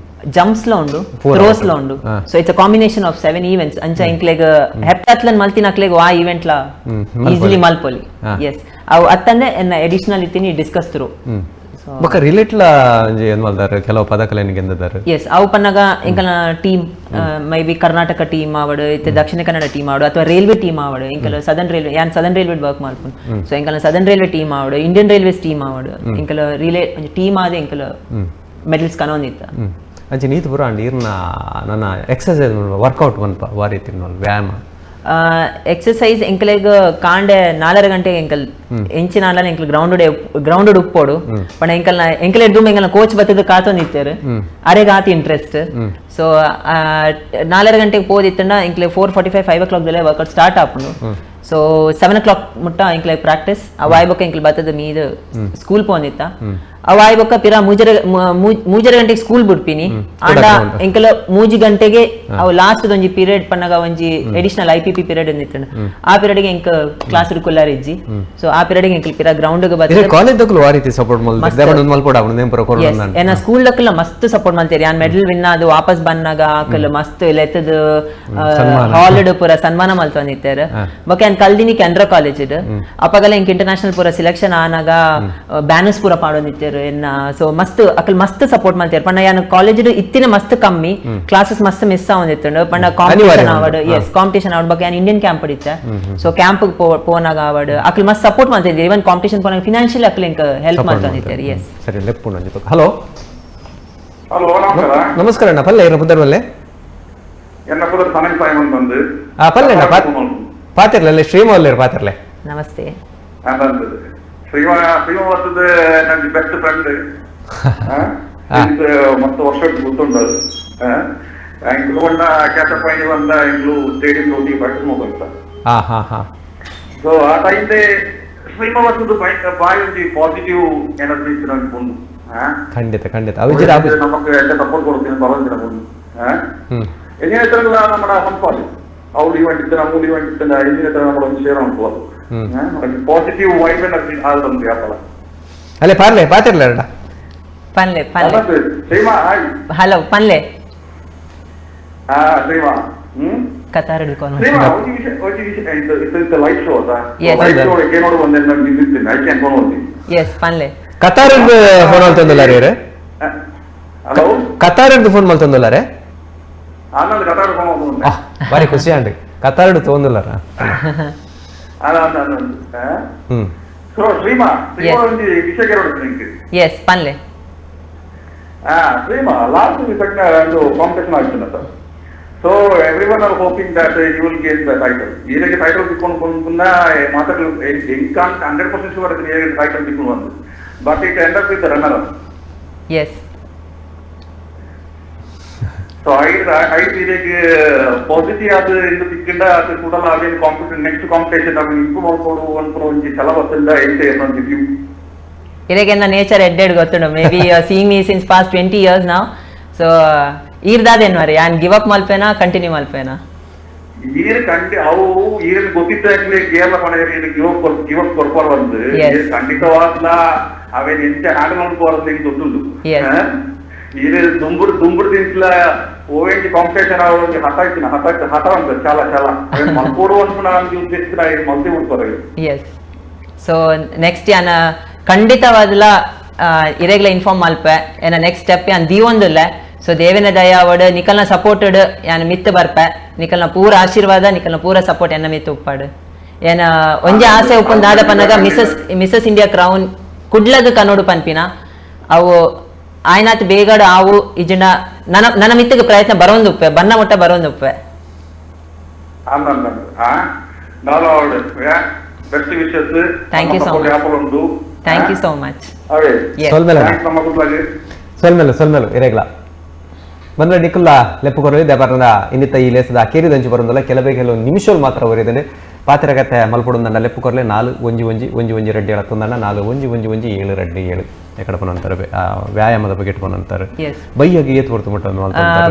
ಜಂಪ್ಸ್ ಲ ಉಂಡು ಥ್ರೋಸ್ ಲ ಉಂಡು. So it's a combination of 7 events. ಅಂಚ ಎಂಕ್ಲೆಗ್ ಹೆಪ್ಟಾತ್ಲನ್ ಮಲ್ತಿನ ಅಕ್ಲೆಗ್ ಆ ಈವೆಂಟ್ ಲ ಈಸಿಲಿ ಮಲ್ಪೊಲಿ. ಎಸ್ ಅವು ಅತ್ತಂದೆ ಎನ್ನ ಅಡಿಷನಲ್ ಇತ್ತಿನಿ ಡಿಸ್ಕಸ್ ಥ್ರೋ ಬೊಕ್ಕ ರಿಲೇಟ್ ಲ ಒಂಜಿ ಏನ್ ಮಲ್ದಾರ ಕೆಲವು ಪದಕಲೆನ್ ಗೆಂದದಾರ. ಎಸ್ ಅವು ಪನ್ನಾಗ ಎಂಕಲ್ನ team maybe Karnataka team ಆವಡು ಇತ್ತೆ ದಕ್ಷಿಣ ಕನ್ನಡ ಟೀಮ್ ಆವಡು ಅಥವಾ ರೈಲ್ವೆ ಟೀಮ್ ಆವಡು ಎಂಕಲ್ ಸದರ್ನ್ ರೈಲ್ವೆ ಯಾನ್ southern railway work ಮಲ್ಪುನು. So ಎಂಕಲ್ನ southern railway team ಆವಡು Indian railways team ಆವಡು ಎಂಕಲ್ ರಿಲೇ ಒಂಜಿ ಟೀಮ್ ಆದ ಎಂಕಲ್ ಮೆಡಲ್ಸ್ ಕನೊಂದಿತ್ತ. ಅಂಚೆ ನೀತು ಪೂರ ಅಂಡ್ ಇರ್ನ ನನ್ನ ಎಕ್ಸರ್ಸೈಸ್ ವರ್ಕೌಟ್ ಮನ್ಪ ವಾರಿ ತಿನ್ನೋಲ್ ವ್ಯಾಯಾಮ ಎಕ್ಸರ್ಸೈಸ್ ಎಂಕಲೆಗ್ ಕಾಂಡೆ 4.5 ಗಂಟೆಗೆ ಎಂಕಲ್ ಎಂಚಿನ ಆಂಡಲ ಎಂಕಲ್ ಗ್ರೌಂಡ್ ಗ್ರೌಂಡ್ ಉಪ್ಪೋಡು ಪಂಡ ಎಂಕಲ್ನ ಎಂಕಲ್ ಎಡ್ದು ಎಂಕಲ್ನ ಕೋಚ್ ಬತ್ತದ ಕಾತೊಂದಿತ್ತೇರು ಅರೆಗ್ ಆತ ಇಂಟ್ರೆಸ್ಟ್. ಸೊ 4.5 ಗಂಟೆಗೆ ಪೋದಿತ್ತಂಡ ಎಂಕ್ಲೆ 4:45 5 o'clock ದಲ್ಲೇ workout start ಆಪುಂಡು. ಸೊ 7 o'clock ಮುಟ್ಟ ಎಂಕ್ಲೆ ಪ್ರಾಕ್ಟೀಸ್ ಅವಾಯ್ ಬೊಕ್ಕ ಎಂಕಲ್ ಬತ್ತದ ಮೀದ ಸ್ಕೂಲ್ ಪೋಂದಿತ್ತ ಅವಾಯ್ ಬೊಕ್ಕ ಪಿರ 3.30 ಗಂಟೆಗೆ ಸ್ಕೂಲ್ ಬಿಡ್ಪಿನಿ. ಆಂಡ ಎಂಕಲ 3 ಗಂಟೆಗೆ ಅವು ಲಾಸ್ಟ್ ಒಂಜಿ ಪೀರಿಯಡ್ ಪನ್ನಗ ಒಂಜಿ additional IPP period ಅಂದಿತ್ತಂಡ ಆ ಪೀರಿಯಡ್ ಗೆ ಎಂಕ ಕ್ಲಾಸ್ ಕುಲ್ಲಾರ ಇಜ್ಜಿ. ಸೊ ಆ ಪೀರಿಯಡ್ ಗೆ ಎಂಕಲ್ ಪಿರ ಗ್ರೌಂಡ್ ಗೆ ಬತ್ತದ ಕಾಲೇಜ್ ದಕುಲು ಆ ರೀತಿ ಸಪೋರ್ಟ್ ಮಲ್ತ ದೇವನ ಮಲ್ಪೋಡ ಅವನು ನೇಮ್ ಪರ ಕೊರೊಂದು ಎನ್ನ ಸ್ಕೂಲ್ ದಕುಲ ಮಸ್ತ್ ಸಪೋರ್ಟ್ ಮಲ್ತೇರಿ. ಯಾನ್ ಮೆಡಲ್ ವಿನ್ ಆದ್ ವಾಪಸ್ ಬನ್ನಾಗ ಆಕಲ್ ಮಸ್ತ್ ಲೆತ್ತದ ಹಾಲ್ ಡ್ ಪೂರ ಸನ್ಮಾನ ಮಲ್ತೊಂದಿತ್ತೇರು. ಬೊಕ್ಕ ಯಾನ್ ಕಲ್ದಿನಿ ಕೆನರಾ ಕಾಲೇಜ್ ಡ್ ಅಪಗಲ ಎಂಕ್ ಇಂಟರ್ನ್ಯಾಷನಲ್ ಪೂರ ಸೆಲೆಕ್ಷನ್ ಆನಾಗ ಬ್ಯಾನರ್ಸ್ ಪೂರ ಪಾಡೊಂದಿತ್ತೇರು ಎನ್ನ. ಸೊ ಮಸ್ತ್ ಅಕಲ್ ಮಸ್ತ್ ಸಪೋರ್ಟ್ ಮಲ್ತೇರು. ಪಂಡ ಯಾನ್ ಕಾಲೇಜ್ ಇತ್ತಿನ ಮಸ್ತ್ ಕಮ್ಮಿ ಕ್ಲಾಸಸ್ ಮಸ್ತ್ ಮಿಸ್ ಆವೊಂದಿತ್ತುಂಡು ಪಂಡ ಕಾಂಪಿಟೇಷನ್ ಆವಡ್ ಎಸ್ ಕಾಂಪಿಟೇಷನ್ ಆವಡ್ ಬಗ್ಗೆ ಯಾನ್ ಇಂಡಿಯನ್ ಕ್ಯಾಂಪ್ ಇತ್ತೆ. ಸೊ ಕ್ಯಾಂಪ್ ಪೋನಾಗ ಆವಡ್ ಅಕಲ್ ಮಸ್ತ್ ಸಪೋರ್ಟ್ ಮಲ್ತಿದ್ದೇರು. ಇವನ್ ಕಾಂಪಿಟೇಷನ್ ಪೋನಾಗ ಫಿನಾನ್ಷಿಯಲ್ ಅಕಲ್ ಎಂಕ್ ಹೆಲ್ಪ್ ಮಲ್ತೊಂದಿತ್ತೇರು. ಎಸ್ ಸರಿ ಲೆಪ್ಪುಂಡು. ಹಲೋ ಹಲೋ ನಮಸ್ಕಾರ. ನಮಸ್ಕಾರ ಅಣ್ಣ ಪಲ್ಲೆ ಇರ ಪುದರ್ ಪಲ್ಲೆ ಎನ್ನ ಪುದರ್ ಸನಕ್ ಸಾಯಿಮನ್ ಬಂದು ಆ ಪಲ್ಲೆ ಅಣ್ಣ ಪಾತಿರ್ಲೆ ಶ್ರೀಮೌಲ್ಯರು ಪಾತಿರ್ಲೆ. ನಮಸ್ತೆ. Shrima Shrima ಬರ್ತದ ನನ್ನ ಬೆಸ್ಟ್ ಫ್ರೆಂಡ್ ಮಸ್ತ್ ವರ್ಷ ಗೊತ್ತುಂಟು ಎಂಕ್ಲು ಪಂಡ ಕ್ಯಾಚಪ್ ಆಯಿ ಬಂದ ಎಂಕ್ಲು ಸ್ಟೇಡಿಯಂ ಹೋಗಿ ಪ್ರಾಕ್ಟೀಸ್ ಮಲ್ತೊಂದಿತ್ತ. ಹಾ ಹಾ ಹಾ. ಸೊ ಆ ಟೈಮ್ ಶ್ರೀಮಾ ಬರ್ತದ ಬಾಯ್ ಒಂಜಿ ಪಾಸಿಟಿವ್ ಎನರ್ಜಿ ಇತ್ತು ನಂಗೆ ಪೊಣ್ಣು. ಖಂಡಿತ ಖಂಡಿತ ನಮಕ್ ಎಡ್ಡೆ ಸಪೋರ್ಟ್ ಕೊಡ್ತೀನಿ ಪರವಾಗಿಲ್ಲ ಪೊಣ್ಣು. ಎಂಜಿನ ಹತ್ರ ನಮ್ಮ ಸಂಪಾದಿ ಅವ್ಳು ಇವೆಂಟ್ ಇತ್ತು ನಮ್ಮ ಇವೆಂಟ್ ಇತ್ತು ಎಂಜಿನ ಹತ್ರ ನಮ್ಮ ಒಂದು ಶೇರ್ ಅನ್ಬೋದು positive vibe energy ಆಲ್ದಂದು ಯಾಪಲ ಅಲ್ಲೇ ಪಾರ್ಲೆ ಪಾತಿರ್ಲ ಪನ್ಲೆ ಪನ್ಲೆ ಶ್ರೀಮಾ ಹಾಯ್ ಹಲೋ ಪನ್ಲೆ. ಹಾ ಶ್ರೀಮಾ ಕತಾರಡ್ ಕಾಲ್ ಶ್ರೀಮಾ ಒಂಜಿ ವಿಷಯ ಒಂಜಿ ವಿಷಯ ಇದು ಲೈವ್ ಶೋ ಅದ ಲೈವ್ ಶೋ ಒಳಗೆ ನೋಡು ಒಂದೆ ನಾನು ನಿಂತಿದ್ದೀನಿ I can phone ಹೋಗ್ತೀನಿ. ಎಸ್ ಪನ್ಲೆ ಕತಾರಡ್ ಫೋನ್ ಮಲ್ತೊಂದುಲ್ಲಾರೆ ಇರೆ? ಹಲೋ ಕತಾರಡ್ ಫೋನ್ ಮಲ್ತೊಂದುಲ್ಲಾರೆ? ಆನಂದ್ ಕತಾರಡ್ ಫೋನ್ ಮಲ್ತೊಂದುಲ್ಲೆ. ಬಾರಿ ಖುಷಿ ಆಂಡ್ ಕತಾರಡ್ ತಗೊಂದುಲ್ಲಾರ. ಸೊ ಶ್ರೀಮಾ ಶ್ರೀಮಾ ಒಂಜಿ ವಿಷಯ ಕೇಳೋದು ನಿಂಗೆ. ಎಸ್ ಪನ್ಲೆ. ಹಾ ಶ್ರೀಮಾ ಲಾಸ್ಟ್ ಸೆಕೆಂಡ್ ಒಂದು ಕಾಂಪಿಟೇಷನ್ ಆಗ್ತದೆ. So everyone are hoping that you will get the title. ಈರಿಗೆ title ತಿಕ್ಕೊಂಡು ಬಂದ ಮಾತಾಡಲು ಎಂಕ 100% ಶುವರ್ ಇದ್ದೀನಿ ಟೈಟಲ್ ತಿಕ್ಕೊಂಡು ಬಂದು. But it end up with runner up. Yes. So I ಈರಿಗೆ positive ಆದ ಇಂದು ತಿಕ್ಕಿಂಡ ಅದು ಕೂಡ ಅದೇನು competition next competition ಅವು ಇಂಪ್ರೂವ್ ಮಾಡ್ಕೊಡು ಅನ್ಕೊಂಡು ಒಂಜಿ ಛಲ ಬತ್ತಿಂದ ಎಂತ ಏನೊಂದು ವ್ಯೂ. ಇರೆಗೆ ನನ್ನ nature ಎಡ್ಡೆಡ್ ಗೊತ್ತುಂಡು. Maybe seeing me since past 20 years ನಾವು. ಸೊ ಈರ್ದಾದೇನು ಮರಿ ಯಾನ್ ಗಿವ್ ಅಪ್ ಮಲ್ಪೇನಾ ಕಂಟಿನ್ಯೂ ಮಲ್ಪೇನಾ? ಈರ್ ಕಂಡಿ ಅವು ಈರನ್ ಗೊತ್ತಿದ್ದಾಗಲೇ ಕೇರಳ ಮನೆಯಲ್ಲಿ give up ಕೊಡ್ಪಾರ ಬಂದು ಖಂಡಿತವಾಗ್ಲ ಅವೇನ್ ಎಂಚ ಹ್ಯಾಂಡಲ್ ಮಾಡ್ಕೋಬಾರದು ಹಿಂಗ್ ಗೊತ್ತುಂಟು. ಈರ್ ದುಂಬುರ್ ದುಂಬುರ್ ತಿನ್ಸ್ಲ ಓವೆಂಟಿ ಕಾಂಪಿಟೇಷನ್ ಅವ್ರಿಗೆ ಹಠ ಇತ್ತಿನ ಹಠ ಹಠ ಅಂತ ಚಾಲ ಚಾಲ ಮಲ್ಕೋಡು ಅಂತ ನಾನು ಉದ್ದೇಶಿಸ್ತೀನಿ ಮಲ್ತಿ ಬಿಡ್ತಾರೆ. S. So next ಯಾನ ಖಂಡಿತವಾದ್ಲ ಇರೆಗ್ಲ ಇನ್ಫಾರ್ಮ್ ಮಲ್ಪೆ ಏನ ನೆಕ್ಸ್ಟ್ ಸ್ಟೆಪ್ ಯಾನ್ ದೀವೊಂದುಲ್ಲ. ಸೊ ದೇವಿನ ದಯಾವಡ್ ನಿಕಲ್ನ ಸಪೋರ್ಟೆಡ್ ಯಾನ್ ಮಿತ್ತು ಬರ್ಪೆ ನಿಕಲ್ನ ಪೂರ ಆಶೀರ್ವಾದ ನಿಕಲ್ನ ಪೂರ ಸಪೋರ್ಟ್ ಎನ್ನ ಮಿತ್ತು ಉಪ್ಪಾಡು. ಏನ ಒಂಜಿ ಆಸೆ ಉಪ್ಪುಂದಾದ ಪನ್ನಗ Mrs India crown ಕುಡ್ಲದ ಕನ್ನೋಡು ಪನ್ಪಿನ ಅವು ಆಯ್ನಾತ್ ಬೇಗಡು ಆವು ಇಜ್ಜಿಂಡ ನನ್ನ ನನ್ನ ಮಿತ್ತಿಗೆ ಪ್ರಯತ್ನ ಬರೋಂದು ಉಪ್ಪೆ ಬನ್ನ ಮುಟ್ಟ ಬರೋಂದು Uppe. Thank you so much. Thank you so much. ಸೊಲ್ಮೆಲು ಸೊಲ್ಮೆಲು ಇರೇಗ್ಲ ಬಂದ್ರೆ ನಿಕ್ಕುಲ್ಲ ಲೆಪ್ಪು ಕೊರಲಿ ದೇಪಾರನ ಇನ್ನಿತ್ತ ಈ ಲೇಸದ ಕೇರಿದಂಚು ಬರೋದಲ್ಲ ಕೆಲವೇ ಕೆಲವು ನಿಮಿಷಗಳು ಮಾತ್ರ ಒರಿದಂಡೆ ಪಾತಿರಗತ್ತೆ ಮಲ್ಪೊಡೊಂದಣ್ಣ ಲೆಪ್ಪು ಕೊರಲೆ 4 1 1 1 1 2 7 ತೊಂದಣ್ಣ 4 1 1 1 7 2 7 ಎಕಡೆ ಪೋನಂತಾರೆ ವ್ಯಾಯಾಮದ ಬಗ್ಗೆ ಇಟ್ಕೊಂಡಂತಾರೆ. ಬೈಯಾಗ ಏತ್ ಹೊರ್ತು ಮುಟ್ಟ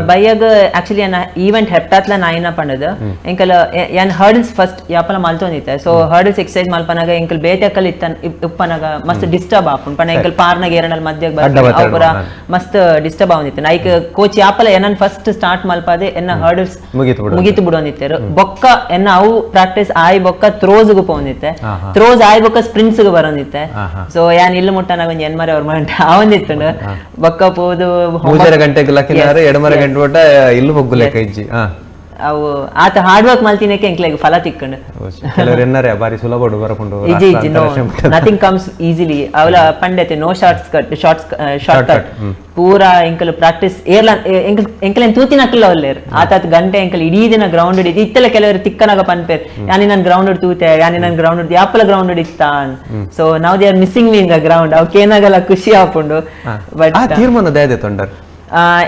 ಬೈಯಾಗ ಆಕ್ಚುಲಿ ಯಾನ್ ಈವೆಂಟ್ ಹೆಪ್ಟಾತ್ಲ ನಾಯಿನ ಪಂಡದು ಎಂಕಲ್ ಯಾನ್ ಹರ್ಡಲ್ಸ್ ಫಸ್ಟ್ ಯಾಪಲ ಮಲ್ತೊಂದಿತ್ತೆ. So hurdles exercise ಮಲ್ಪನಾಗ ಎಂಕಲ್ ಬೇಟೆಕಲ್ ಇತ್ತ ಉಪ್ಪನಾಗ ಮಸ್ತ್ ಡಿಸ್ಟರ್ಬ್ ಆಪುಂಡು ಪಂಡ ಎಂಕಲ್ ಪಾರ್ನಾಗ ಏರನಲ್ ಮಧ್ಯೆ ಅವು ಪೂರ ಮಸ್ತ್ ಡಿಸ್ಟರ್ಬ್ ಆವೊಂದಿತ್ತೆ. ಐಕ್ ಕೋಚ್ ಯಾಪಲ ಏನನ್ ಫಸ್ಟ್ ಸ್ಟಾರ್ಟ್ ಮಲ್ಪಾದೆ ಎನ್ನ ಹರ್ಡಲ್ಸ್ ಮುಗಿತು ಬಿಡೊಂದಿತ್ತೆರು. ಬೊಕ್ಕ ಎನ್ನ ಅವು ಪ್ರಾಕ್ಟೀಸ್ ಆಯ್ ಬೊಕ್ಕ ಥ್ರೋಸ್ಗ್ ಪೋವೊಂದಿತ್ತೆ, ಥ್ರೋಸ್ ಆಯ್ ಬೊಕ್ಕ ಸ್ಪ್ರಿಂಟ್ಸ್ ಬರೋಂದಿತ್ತೆ. ಸೊ ಯಾನ್ ಇಲ್ಲು ಮುಟ್ಟನಾಗ ಒಂಜಿ ಎನ್ಮರೆ ಅವ್ರ ಆವಂದಿತ್ತುಂಡು ಬೊಕ್ಕ ಪೋದು ಮೂಜರ ಗಂಟೆಗೆ ಲಕ್ಕಿನಾರು ಎಡಮರ ಗಂಟೆ ಒಟ್ಟ ಇಲ್ಲು ಬೊಗ್ಗುಲೆಕ್ಕ ಇಜ್ಜಿ. ಅವು ಆತ ಹಾರ್ಡ್ ವರ್ಕ್ ಮಲ್ತಿನಕ್ಕೆ ಎಂಕ್ಲೆಗ್ ಫಲ ತಿಕ್ಕಂಡು. ಕೆಲವರು ಎನ್ನರೆ ಬಾರಿ ಸುಲಭ ಬರಕೊಂಡು ಇಜ್ಜಿ ಇಜ್ಜಿ no nothing comes easily. ಅವಲ ಪಂಡತೆ no shorts cut shorts short cut ಪೂರಾ ಎಂಕಲ್ ಪ್ರಾಕ್ಟೀಸ್ ಏರ್ಲ ಎಂಕಲ್ ಎಂಕಲೇನ್ ತೂತಿನಕ್ಕಲ್ಲ ಒಲ್ಲೇರು ಆತಾತ್ ಗಂಟೆ ಎಂಕಲ್ ಇಡೀ ದಿನ ಗ್ರೌಂಡ್ ಹಿಡಿದು ಇತ್ತೆಲ್ಲ ಕೆಲವರು ತಿಕ್ಕನಾಗ ಪನ್ಪೇರ್ ಯಾನಿ ನಾನು ಗ್ರೌಂಡ್ ತೂತೆ ಯಾನಿ ನಾನು ಗ್ರೌಂಡ್ ಯಾಪಲ ಗ್ರೌಂಡ್ ಇತ್ತ. ಸೊ ನಾವು they are missing me in the ground. ಅವಕ್ಕೆ ಏನಾಗಲ್ಲ ಖುಷಿ ಆಪುಂಡು. ಬಟ್ ತೀರ್ಮಾನ ದಾದೆ ತೊಂದರೆ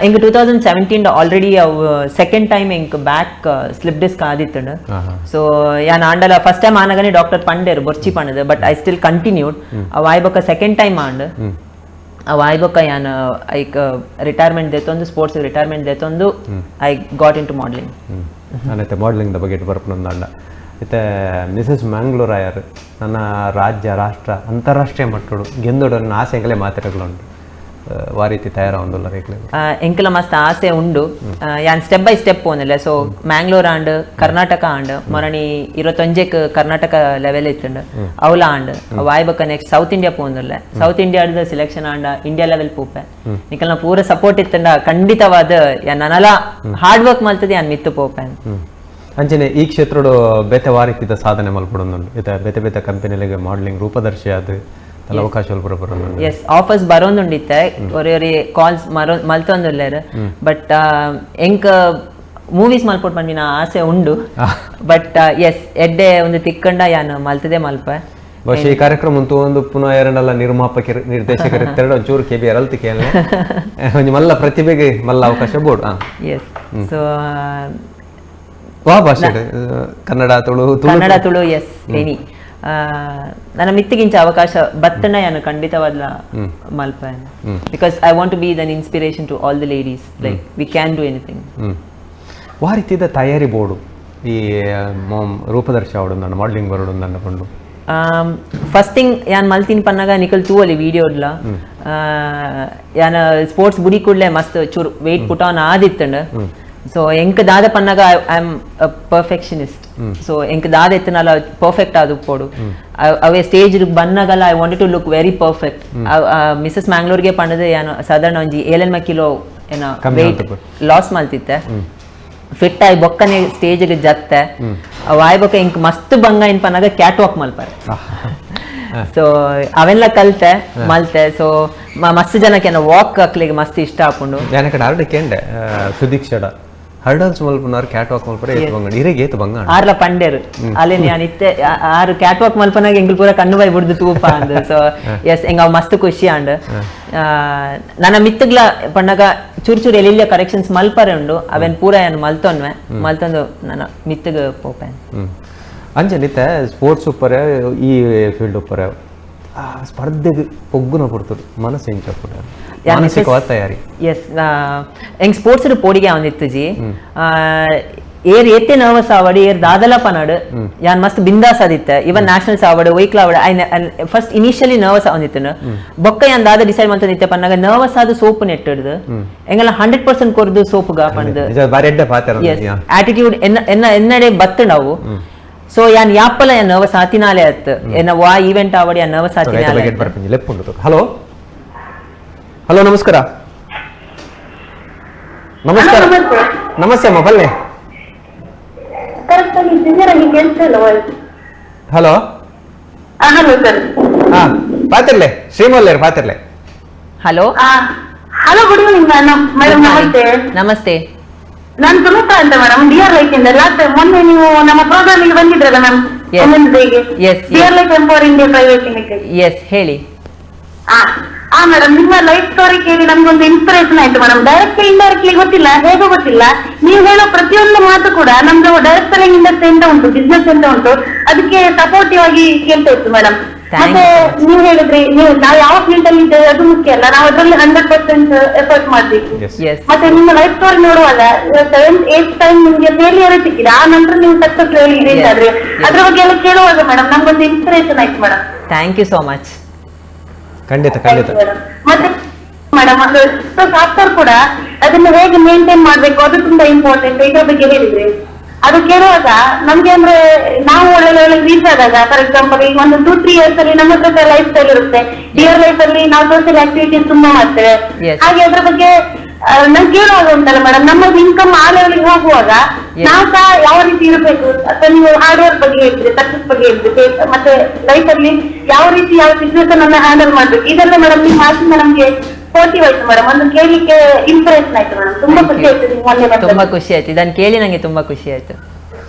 ಎಂಕ್ 2017 ಆಲ್ರೆಡಿ ಅವು ಸೆಕೆಂಡ್ ಟೈಮ್ ಎಂಕ್ back slip disc ಆದಿತ್ತುಂಡು. So ಯಾನ್ ಆಂಡಲ ಫಸ್ಟ್ ಟೈಮ್ ಆನಗನೆ ಡಾಕ್ಟರ್ ಪಂಡೇರು ಬೊರ್ಚಿ ಪಂಡದು but I still continued. ಅವು ಆಯ್ಬೊಕ್ಕ ಸೆಕೆಂಡ್ ಟೈಮ್ ಆಂಡ್ ಅವು ಆಯ್ಬೊಕ್ಕ ಯಾನ್ ಐಕ್ ರಿಟೈರ್ಮೆಂಟ್ ದೇತೊಂದು ಸ್ಪೋರ್ಟ್ಸ್ ರಿಟೈರ್ಮೆಂಟ್ ದೇತೊಂದು I got into modelling. ನಾನೈತೆ modelling ಬಗ್ಗೆ ಬರ್ಪುನೊಂದು ಅಂಡ ಇತ್ತೆ ಮಿಸಸ್ ಮ್ಯಾಂಗ್ಳೂರ್ ಆಯರ್ ನನ್ನ ರಾಜ್ಯ ರಾಷ್ಟ್ರ ಅಂತಾರಾಷ್ಟ್ರೀಯ ಮಟ್ಟಡು ಗೆಂದೊಡು ನನ್ನ ಆಸೆ ಎಂಕಲೇ ಮಾತಿರಗಲುಂಡು ವಾ ರೀತಿ ತಯಾರಾವೊಂದುಲ್ಲ ರೇಕ್ಲೆ ಎಂಕಲ ಮಸ್ತ್ ಆಸೆ ಉಂಡು. ಯಾನ್ step by step ಪೋನಿಲ್ಲ. So Mangalore and Karnataka and ಮೊರಣಿ 21 Karnataka level ಇತ್ತುಂಡು Avala and ವಾಯ್ಬಕ್ಕ next south India ಪೋಂದುಲ್ಲ. South ಇಂಡಿಯಾದ selection and India level ಪೂಪೆ ನಿಕಲ್ನ ಪೂರ ಸಪೋರ್ಟ್ ಇತ್ತುಂಡ ಖಂಡಿತವಾದ ಯಾನ್ ನನಲ ಹಾರ್ಡ್ ವರ್ಕ್ ಮಲ್ತದೆ ಯಾನ್ ಮಿತ್ತು ಪೋಪೆ. ಅಂಚನೆ ಈ ಕ್ಷೇತ್ರಡು ಬೇತೆ ವಾರೀತಿದ ಸಾಧನೆ ಮಲ್ಪೊಡೊಂದುಂಡು ಇತ್ತೆ ಬೇತೆ ಬೇತೆ ಕಂಪನಿಲಿಗೆ ಮಾಡಲಿಂಗ್ ರೂಪದರ್ಶಿ ಆದ್ ಅವಕಾಶ ಎಸ್ ಆಫರ್ಸ್ ಬರೋಂದುಂಡಿತ್ತೆ ಒರಿ ಒರಿ ಕಾಲ್ಸ್ ಮರೋ ಮಲ್ತೊಂದುಲ್ಲೆರ್. ಬಟ್ ಎಂಕ್ ಮೂವೀಸ್ ಮಲ್ಪೊಡು ಪನ್ಪಿನ ಆಸೆ ಉಂಡು. ಬಟ್ ಎಸ್ ಎಡ್ಡೆ ಒಂದು ತಿಕ್ಕಂಡ ಯಾನ್ ಮಲ್ತದೆ ಮಲ್ಪೆ. ಬಹುಶಃ ಈ ಕಾರ್ಯಕ್ರಮ ಅಂತೂ ಒಂದು ಪುನಃ ಎರಡಲ್ಲ ನಿರ್ಮಾಪಕರು ನಿರ್ದೇಶಕರು ಇರ್ತಾರೆ ಒಂಚೂರು ಕೆ ಬಿ ಅರಲ್ತಿ ಕೇಳನೆ ಒಂಜಿ ಮಲ್ಲ ಪ್ರತಿಭೆಗೆ ಮಲ್ಲ ಅವಕಾಶ ಬೋರ್ಡ್. ಎಸ್. ಸೊ ವಾ ಭಾಷೆ Kannada, Tulu, Kannada, Tulu, yes, any ನನ್ನ ಮಿತ್ತಿಗಿಂಚ ಅವಕಾಶ ಬತ್ತಣ್ಣ ಯಾನು ಖಂಡಿತವಾದ್ಲ ಮಲ್ಪ, because I want to be then inspiration to all the ladies, like we can do anything. ವಾ ರೀತಿದ ತಯಾರಿ ಬೋರ್ಡು ಈ ರೂಪದರ್ಶಿ ಅವಡು ನನ್ನ ಮಾಡಲಿಂಗ್ ಬರೋಡು ನನ್ನ ಕೊಂಡು ಫಸ್ಟ್ ಥಿಂಗ್ ಯಾನ್ ಮಲ್ತಿನ ಪನ್ನಾಗ ನಿಕಲ್ ತೂವಲಿ ವಿಡಿಯೋಡ್ಲ ಯಾನ ಸ್ಪೋರ್ಟ್ಸ್ ಬುಡಿ ಕೂಡಲೇ ಮಸ್ತ್ ಚೂರು weight put on ಆದಿತ್ತಂಡ. So ಎಂಕ್ ದಾದ ಪನ್ನಾಗ I am a perfectionist. So ಎಂಕ್ ದಾದ ಎತ್ತನಲ್ಲ ಪರ್ಫೆಕ್ಟ್ ಆದು ಪೋಡು ಅವೇ ಸ್ಟೇಜ್ ಬನ್ನಾಗಲ್ಲ I want to look very perfect. Mrs ಮ್ಯಾಂಗ್ಳೂರ್ಗೆ ಪಂಡದ ಯಾನು ಸಾಧಾರಣ ಒಂಜಿ 7 ಕಿಲೋ ಏನ ವೆಯ್ಟ್ ಲಾಸ್ ಮಲ್ತಿತ್ತೆ. ಫಿಟ್ ಆಗಿ ಬೊಕ್ಕನೆ ಸ್ಟೇಜ್ಗೆ ಜತ್ತೆ ಅವ್ ಬೊಕ್ಕ ಇಂಕ್ ಮಸ್ತ್ ಬಂಗ ಇನ್ ಪನ್ನಾಗ ಕ್ಯಾಟ್ ವಾಕ್ ಮಲ್ಪಾರೆ. ಸೊ ಅವೆಲ್ಲ ಕಲ್ತೆ ಮಲ್ತೆ. ಸೊ ಮಸ್ತ್ ಜನಕ್ಕೆ ವಾಕ್ ಹಾಕ್ಲಿಕ್ಕೆ ಮಸ್ತ್ ಇಷ್ಟ ಹಾಕೊಂಡು ಕೇಂಡೆ ಸುದೀಕ್ಷಡ ಹರ್ಡಲ್ಸ್ ಮಲ್ಪನಾರ್ ಕ್ಯಾಟ್ ವಾಕ್ ಮಲ್ಪರೆ ಏತ್ ಬಂಗಣ ಇರೆಗೆ ಏತ್ ಬಂಗಣ ಆರ್ಲ ಪಂಡೇರು ಅಲ್ಲಿ ನಾನು ಇತ್ತೆ ಆರು ಕ್ಯಾಟ್ ವಾಕ್ ಮಲ್ಪನಾಗ ಎಂಗ್ಲು ಪೂರ ಕಣ್ಣು ಬಾಯಿ ಬುಡ್ದು ತೂಪ ಅಂದ್. ಸೊ ಎಸ್ ಎಂಗ ಅವ್ ಮಸ್ತ್ ಖುಷಿ ಆಂಡ್ ನನ್ನ ಮಿತ್ತಗ್ಲ ಪಣ್ಣಾಗ ಚೂರು ಚೂರು ಎಲ್ಲಿಲ್ಲ ಕರೆಕ್ಷನ್ಸ್ ಮಲ್ಪರೆ ಉಂಡು ಅವೇನ್ ಪೂರ ಏನು ಮಲ್ತೊನ್ವೆ ಮಲ್ತೊಂದು ನನ್ನ ಮಿತ್ತಗ ಪೋಪೆ ಅಂಜನಿತೆ ಸ್ಪೋರ್ಟ್ಸ್ ಉಪ್ಪರೆ ಈ ಫೀಲ್ಡ್ ಉಪ್ಪರೆ ಆ ಸ್ಪರ್ಧೆಗೆ ಪೊಗ್ಗುನ ಪೊರ್ತುಡು ಮನಸ್ಸು ಇಂಚ ಮಾನಸಿಕವಾದ ತಯಾರಿ. ಎಸ್, ಎಂಗ್ ಸ್ಪೋರ್ಟ್ಸ್ ಪೋಡಿಗೆ ಅವನಿತ್ತು ಏರ್ ಏತೆ ನರ್ವಸ್ ಆವಡು ಏರ್ ದಾದಲ ಪನಾಡು ಯಾನ್ ಮಸ್ತ್ ಬಿಂದಾಸ್ ಆದಿತ್ತೆ. ಇವನ್ ನ್ಯಾಷನಲ್ಸ್ ಆವಡು ವೈಕ್ಲ ಆವಡು I first initially nervous ಅವನಿತ್ತು. ಬೊಕ್ಕ ಯಾನ್ ದಾದ ಡಿಸೈಡ್ ಮಂತನಿತ್ತೆ ಪನ್ನಾಗ ನರ್ವಸ್ ಆದ ಸೋಪು ನೆಟ್ಟಿಡ್ದು ಎಂಗಲ 100% ಕೊರ್ದು ಸೋಪುಗ ಪಂದು ಆಟಿಟ್ಯೂಡ್ ಎನ್ನ ಎನ್ನಡೆ ಬತ್ತು ನಾವು. ಸೊ ಯಾನ್ ಯಾಪಲ ಯಾನ್ ನರ್ವಸ್ ಆತಿನಾಲೆ ಅತ್ತು ಎನ್ನ ವಾ ಈವೆಂಟ್ ಆವಡಿ ಯಾನ್ ನರ್ವಸ್ ಆತಿನಾಲೆ. ಹಲೋ ಹಲೋ, ನಮಸ್ಕಾರ. ನಮಸ್ಕಾರ, ನಮಸ್ತೆ ಅಮ್ಮ, ಬಲ್ಲೆ. Hello hello sir. ಹಾ ಪಾತಿರ್ಲೆ, ಶ್ರೀಮಲ್ಲೇರ್ ಪಾತಿರ್ಲೆ. Hello hello, good evening madam. Madam namaste. Namaste, ನಾನು ಸುಮಿತಾ ಅಂತ madam, D R life ಇಂದ. ಲಾಸ್ಟ್ ಮೊನ್ನೆ ನೀವು ನಮ್ಮ ಪ್ರೋಗ್ರಾಮ್ ಗೆ ಬಂದಿದ್ರಲ್ಲ ma'am, DR life empower India private limited. Yes, ಹೇಳಿ. ಆ ಮೇಡಮ್, ನಿಮ್ಮ ಲೈಫ್ ಸ್ಟೋರಿ ಕೇಳಿ ನಮ್ಗೊಂದು ಇನ್ಸ್ಪಿರೇಷನ್ ಆಯ್ತು madam. Directly indirectly ಗೊತ್ತಿಲ್ಲ, ಹೇಗೋ ಗೊತ್ತಿಲ್ಲ, ನೀವು ಹೇಳೋ ಪ್ರತಿಯೊಂದು ಮಾತು ಕೂಡ ನಮ್ದು direct selling industry ಅಂತ ಉಂಟು, ಬಿಸ್ನೆಸ್ ಅಂತ ಉಂಟು, ಅದಕ್ಕೆ ಸಪೋರ್ಟಿವ್ ಆಗಿ ಕೇಳ್ತಾ ಇತ್ತು ಮೇಡಮ್. ಮತ್ತೆ ನೀವು ಹೇಳಿದ್ರಿ, ನೀವು ನಾವು ಯಾವ ಫೀಲ್ಡ್ ಅಲ್ಲಿ ಇದ್ದೇವೆ ಅದು ಮುಖ್ಯ ಅಲ್ಲ, ನಾವು ಅದ್ರಲ್ಲಿ 100% ಎಫರ್ಟ್ ಮಾಡ್ಬೇಕು. ಮತ್ತೆ ನಿಮ್ಮ ಲೈಫ್ ಸ್ಟೋರಿ ನೋಡುವಾಗ 7th 8th time ನಿಮ್ಗೆ ಫೇಲಿಯರ್ ಸಿಕ್ಕಿದೆ, ಆ ನಂತರ ನೀವು ಸಕ್ಸಸ್ ಲೆವೆಲ್ ರೀಚ್ ಆದ್ರಿ. ಅದ್ರ ಬಗ್ಗೆ ಎಲ್ಲ ಕೇಳುವಾಗ ಮೇಡಮ್ ನಮ್ಗೊಂದು ಇನ್ಸ್ಪಿರೇಷನ್ ಆಯ್ತು madam. Thank you so much. ಖಂಡಿತ ಖಂಡಿತ. ಮತ್ತೆ ಮೇಡಮ್ ಅದು ಸಾಫ್ಟ್ವೇರ್ ಕೂಡ ಅದನ್ನ ಹೇಗೆ ಮೇಂಟೈನ್ ಮಾಡ್ಬೇಕು ಅದು ತುಂಬಾ ಇಂಪಾರ್ಟೆಂಟ್, ಇದ್ರ ಬಗ್ಗೆ ಹೇಳಿದ್ರಿ. ಅದು ಕೇಳುವಾಗ ನಮ್ಗೆ ಅಂದ್ರೆ ನಾವು ಒಳ್ಳೆ ಲೆವೆಲ್ ರೀಚ್ ಆದಾಗ, ಫಾರ್ ಎಕ್ಸಾಂಪಲ್ ಈಗ ಒಂದು 2-3 ಇಯರ್ಸ್ ಅಲ್ಲಿ ನಮ್ಮ ಹತ್ರ ಲೈಫ್ ಸ್ಟೈಲ್ ಇರುತ್ತೆ, ಡಿಯರ್ ಲೈಫ್ ಅಲ್ಲಿ ನಾವು ಸೋಷಿಯಲ್ ಆಕ್ಟಿವಿಟೀಸ್ ತುಂಬಾ ಮಾಡ್ತೇವೆ. ಹಾಗೆ ಅದ್ರ ಬಗ್ಗೆ ನಂಗೆ ಕೇಳುವಾಗ ಉಂಟಲ್ಲ ಮೇಡಮ್, ನಮ್ಮದು ಇನ್ಕಮ್ ಆ ಲೆವೆಲ್ಗೆ ಹೋಗುವಾಗ ನಾವು ಸಹ ಯಾವ ರೀತಿ ಇರಬೇಕು ಅಥವಾ ನೀವು ಹಾರ್ಡ್ ವರ್ಕ್ ಬಗ್ಗೆ ಹೇಳಿದ್ರಿ, ಸಕ್ಸಸ್ ಬಗ್ಗೆ ಹೇಳಿದ್ರಿ, ಮತ್ತೆ ಲೈಫ್ ಅಲ್ಲಿ ಯಾವ ರೀತಿ ಯಾವ ಸಿಚುವೇಶನ್ ಅನ್ನ ಹ್ಯಾಂಡಲ್ ಮಾಡ್ಬೇಕು, ಇದೆಲ್ಲ ಮೇಡಮ್ ನಿಮ್ಮ ಮಾತಿಂದ ನಮ್ಗೆ ಮೋಟಿವ್ ಆಯ್ತು ಮೇಡಮ್. ಒಂದು ಕೇಳಲಿಕ್ಕೆ ಇನ್ಸ್ಪಿರೇಷನ್ ಆಯ್ತು ಮೇಡಮ್. ತುಂಬಾ ಖುಷಿ ಆಯ್ತು ನೀವು ಮೊನ್ನೆ ಬಂದದ್ದು. ತುಂಬಾ ಖುಷಿ ಆಯ್ತು ಇದನ್ನ ಕೇಳಿ, ನಂಗೆ ತುಂಬಾ ಖುಷಿ ಆಯ್ತು.